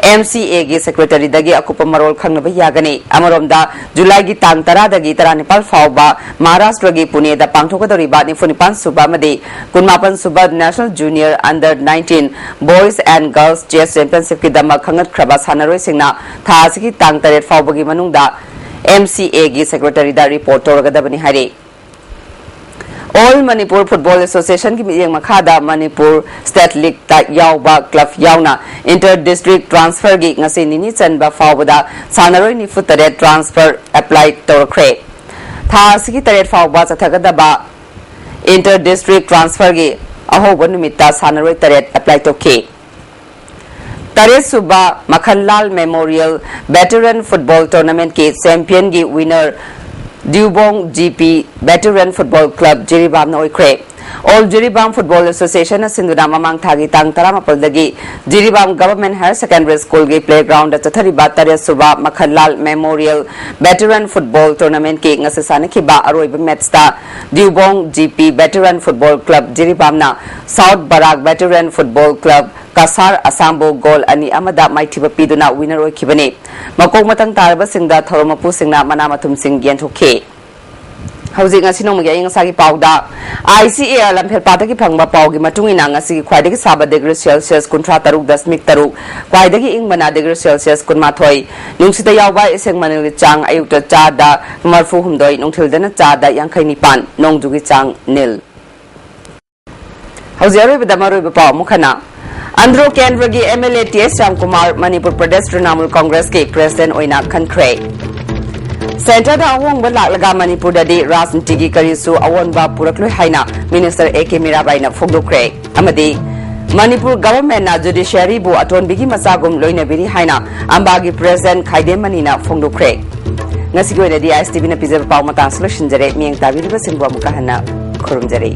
M C A ꯒꯤ secretary ꯗꯒꯤ ꯑꯀꯨꯞꯄ ꯃꯔꯣꯜ ꯈꯪꯅꯕ ꯌꯥꯒꯅꯤ꯫ ꯑꯃꯔꯣꯝꯗ, July ꯒꯤ ꯇꯥꯡ ꯇꯔꯥꯗꯒꯤ ꯇꯔꯥꯅꯤꯄꯥꯜ ꯐꯥꯎꯕ ꯃꯍꯥꯔꯥꯁꯇ꯭ꯔꯒꯤ ꯄꯨꯅꯦꯗ ꯄꯥꯡꯊꯣꯛꯀꯗꯧꯔꯤꯕ ꯅꯤꯐꯨ ꯅꯤꯄꯥꯟ ꯁꯨꯕ ꯑꯃꯗꯤ ꯀꯨꯟꯃꯥꯄꯟ ꯁꯨꯕ National Junior Under nineteen Boys and Girls Chess Championship ꯀꯤꯗꯃꯛ ꯈꯟꯒꯠꯈ꯭ꯔꯕ ꯁꯥꯟꯅꯔꯣꯏꯁꯤꯡꯅ ꯊꯥ ꯑꯁꯤꯒꯤ ꯇꯥꯡ ꯇꯔꯦꯠ ꯐꯥꯎꯕꯒꯤ ꯃꯅꯨꯡꯗ M C A ꯒꯤ secretary ꯗ report ꯇꯧꯔꯒꯗꯕꯅꯤ ꯍꯥꯏꯔꯤ꯫ All Manipur Football Association ꯒꯤ ꯃꯤꯠꯌꯦꯡ ꯃꯈꯥꯗ Manipur State League ꯇ ꯌꯥꯎꯕ club ꯌꯥꯎꯅ inter district transfer ꯒꯤ ꯉꯁꯤ ꯅꯤꯅꯤ ꯆꯟꯕ ꯐꯥꯎꯕꯗ ꯁꯥꯟꯅꯔꯣꯏ ꯅꯤꯐꯨ ꯇꯔꯦꯠ transfer apply ꯇꯧꯔꯛꯈ꯭ꯔꯦ꯫ ꯊꯥ ꯑꯁꯤꯒꯤ ꯇꯔꯦꯠ ꯐꯥꯎꯕ ꯆꯠꯊꯒꯗꯕ inter district transfer ꯒꯤ ꯑꯍꯧꯕ ꯅꯨꯃꯤꯠꯇ ꯁꯥꯟꯅꯔꯣꯏ ꯇꯔꯦꯠ apply ꯇꯧꯈꯤ꯫ ꯇꯔꯦꯠ ꯁꯨꯕ ꯃꯈꯟꯂꯥꯜ Memorial Veteran Football Tournament ꯀꯤ champion ꯒꯤ winner ꯗ꯭ꯌꯨꯕꯣꯡ G P Veteran Football Club ꯖꯤꯔꯤꯕꯥꯝꯅ ꯑꯣꯏꯈ꯭ꯔꯦ꯫ All ꯖꯤꯔꯤꯕꯥꯝ Football Association ꯅ ꯁꯤꯟꯗꯨꯅ ꯃꯃꯥꯡ ꯊꯥꯒꯤ ꯇꯥꯡ ꯇꯔꯥꯃꯥꯄꯜꯗꯒꯤ Jiribam Government Higher Secondary School ꯒꯤ playground ꯗ ꯆꯠꯊꯔꯤꯕ ꯇꯔꯦꯠ ꯁꯨꯕ ꯃꯈꯟꯂꯥꯜ Memorial Veteran Football Tournament ꯀꯤ ꯉꯁꯤ ꯁꯥꯟꯅꯈꯤꯕ ꯑꯔꯣꯏꯕ match ꯇ ꯗ꯭ꯌꯨꯕꯣꯡ G P Veteran Football Club ꯖꯤꯔꯤꯕꯥꯝꯅ South Barak Veteran Football Club Cachar ꯑꯁꯥꯝꯕꯨ goal ꯑꯅꯤ ꯑꯃꯗ ꯃꯥꯏꯊꯤꯕ ꯄꯤꯗꯨꯅ winner ꯑꯣꯏꯈꯤꯕꯅꯤ꯫ ꯃꯀꯣꯛ ꯃꯊꯪ ꯇꯥꯔꯕꯁꯤꯡꯗ ꯊꯧꯔꯝ ꯃꯄꯨꯁꯤꯡꯅ ꯃꯅꯥ ꯃꯊꯨꯝꯁꯤꯡ ꯌꯦꯟꯊꯣꯛꯈꯤ꯫ ꯍꯧꯖꯤꯛ ꯉꯁꯤ ꯅꯣꯡꯃꯒꯤ ꯑꯏꯪ ꯑꯁꯥꯒꯤ ꯄꯥꯎꯗ, I C A R ꯂꯝꯐꯦꯜꯄꯥꯠꯇꯒꯤ ꯐꯪꯕ ꯄꯥꯎꯒꯤ ꯃꯇꯨꯡ ꯏꯟꯅ ꯉꯁꯤꯒꯤ ꯈ꯭ꯋꯥꯏꯗꯒꯤ ꯁꯥꯕ degree Celsius ꯀꯨꯟꯊ꯭ꯔꯥ ꯇꯔꯨꯛ ꯗꯁꯃꯤꯛ ꯇꯔꯨꯛ, ꯈ꯭ꯋꯥꯏꯗꯒꯤ ꯏꯪꯕꯅ degree Celsius ꯀꯨꯟꯃꯥꯊꯣꯏ, ꯅꯨꯡꯁꯤꯠꯇ ꯌꯥꯎꯕ ꯏꯁꯤꯡ ꯃꯅꯤꯜꯒꯤ ꯆꯥꯡ ꯑꯌꯨꯛꯇ ꯆꯥꯗ ꯃꯔꯐꯨ ꯍꯨꯝꯗꯣꯏ, ꯅꯨꯡꯊꯤꯜꯗꯅ ꯆꯥꯗ ꯌꯥꯡꯈꯩ ꯅꯤꯄꯥꯟ, ꯅꯣꯡꯖꯨꯒꯤ ꯆꯥꯡ ꯅꯤꯜ꯫ ꯍꯧꯖꯤꯛ ꯑꯔꯣꯏꯕꯗ ꯃꯔꯨꯑꯣꯏꯕ ꯄꯥꯎ ꯑꯃꯨꯛ ꯍꯟꯅ꯫ ꯑꯟꯗ꯭ꯔꯣ ꯀꯦꯟꯗ꯭ꯔꯒꯤ M L A T S Shyamkumar Manipur Pradesh Trinamool ꯀꯣꯡꯒ꯭ꯔꯦꯁꯀꯤ ꯄ꯭ꯔꯦꯁꯤꯗꯦꯟꯠ ꯑꯣꯏꯅ ꯈꯟꯈ꯭ꯔꯦ꯫ ꯁꯦꯟꯇꯔꯗ ꯑꯍꯣꯡꯕ ꯂꯥꯛꯂꯒ ꯃꯅꯤꯄꯨꯔꯗꯗꯤ ꯔꯥꯖꯅꯤꯇꯤꯒꯤ ꯀꯔꯤꯁꯨ ꯑꯑꯣꯟꯕ ꯄꯨꯔꯛꯂꯣꯏ ꯍꯥꯏꯅ ꯃꯤꯅꯤꯁꯇꯔ ꯑꯦ ꯀꯦ ꯃꯤꯔꯥꯕꯥꯏꯅ ꯐꯣꯡꯗꯣꯛꯈ꯭ꯔꯦ꯫ ꯑꯃꯗꯤ ꯃꯅꯤꯄꯨꯔ ꯒꯚꯔꯟꯃꯦꯟꯠꯅ ꯖꯨꯗꯤꯁꯤꯌꯥꯔꯤꯕꯨ ꯑꯇꯣꯟꯕꯤꯒꯤ ꯃꯆꯥꯒꯨꯝ ꯂꯣꯏꯅꯕꯤꯔꯤ ꯍꯥꯏꯅ ꯑꯝꯕꯥꯒꯤ ꯄ꯭ꯔꯦꯁꯤꯗꯦꯟꯠ ꯈꯥꯏꯗꯦꯝ ꯃꯅꯤꯅ ꯐꯣꯡꯗꯣꯛꯈ꯭ꯔꯦ꯫ ꯉꯁꯤꯒꯤ ꯑꯣꯏꯅꯗꯤ ꯑꯥꯏ ꯑꯦꯁ ꯇꯤ ꯚꯤꯅ ꯄꯤꯖꯕ ꯄꯥꯎ ꯃꯇꯥꯡꯁꯨ ꯂꯣꯏꯁꯤꯟꯖꯔꯦ꯫ ꯃꯤꯠꯌꯦꯡ ꯇꯥꯕꯤꯔꯤꯕꯁꯤꯡꯕꯨ ꯑꯃꯨꯛꯀ ꯍꯟꯅ ꯈꯨꯔꯨꯝꯖꯔꯤ꯫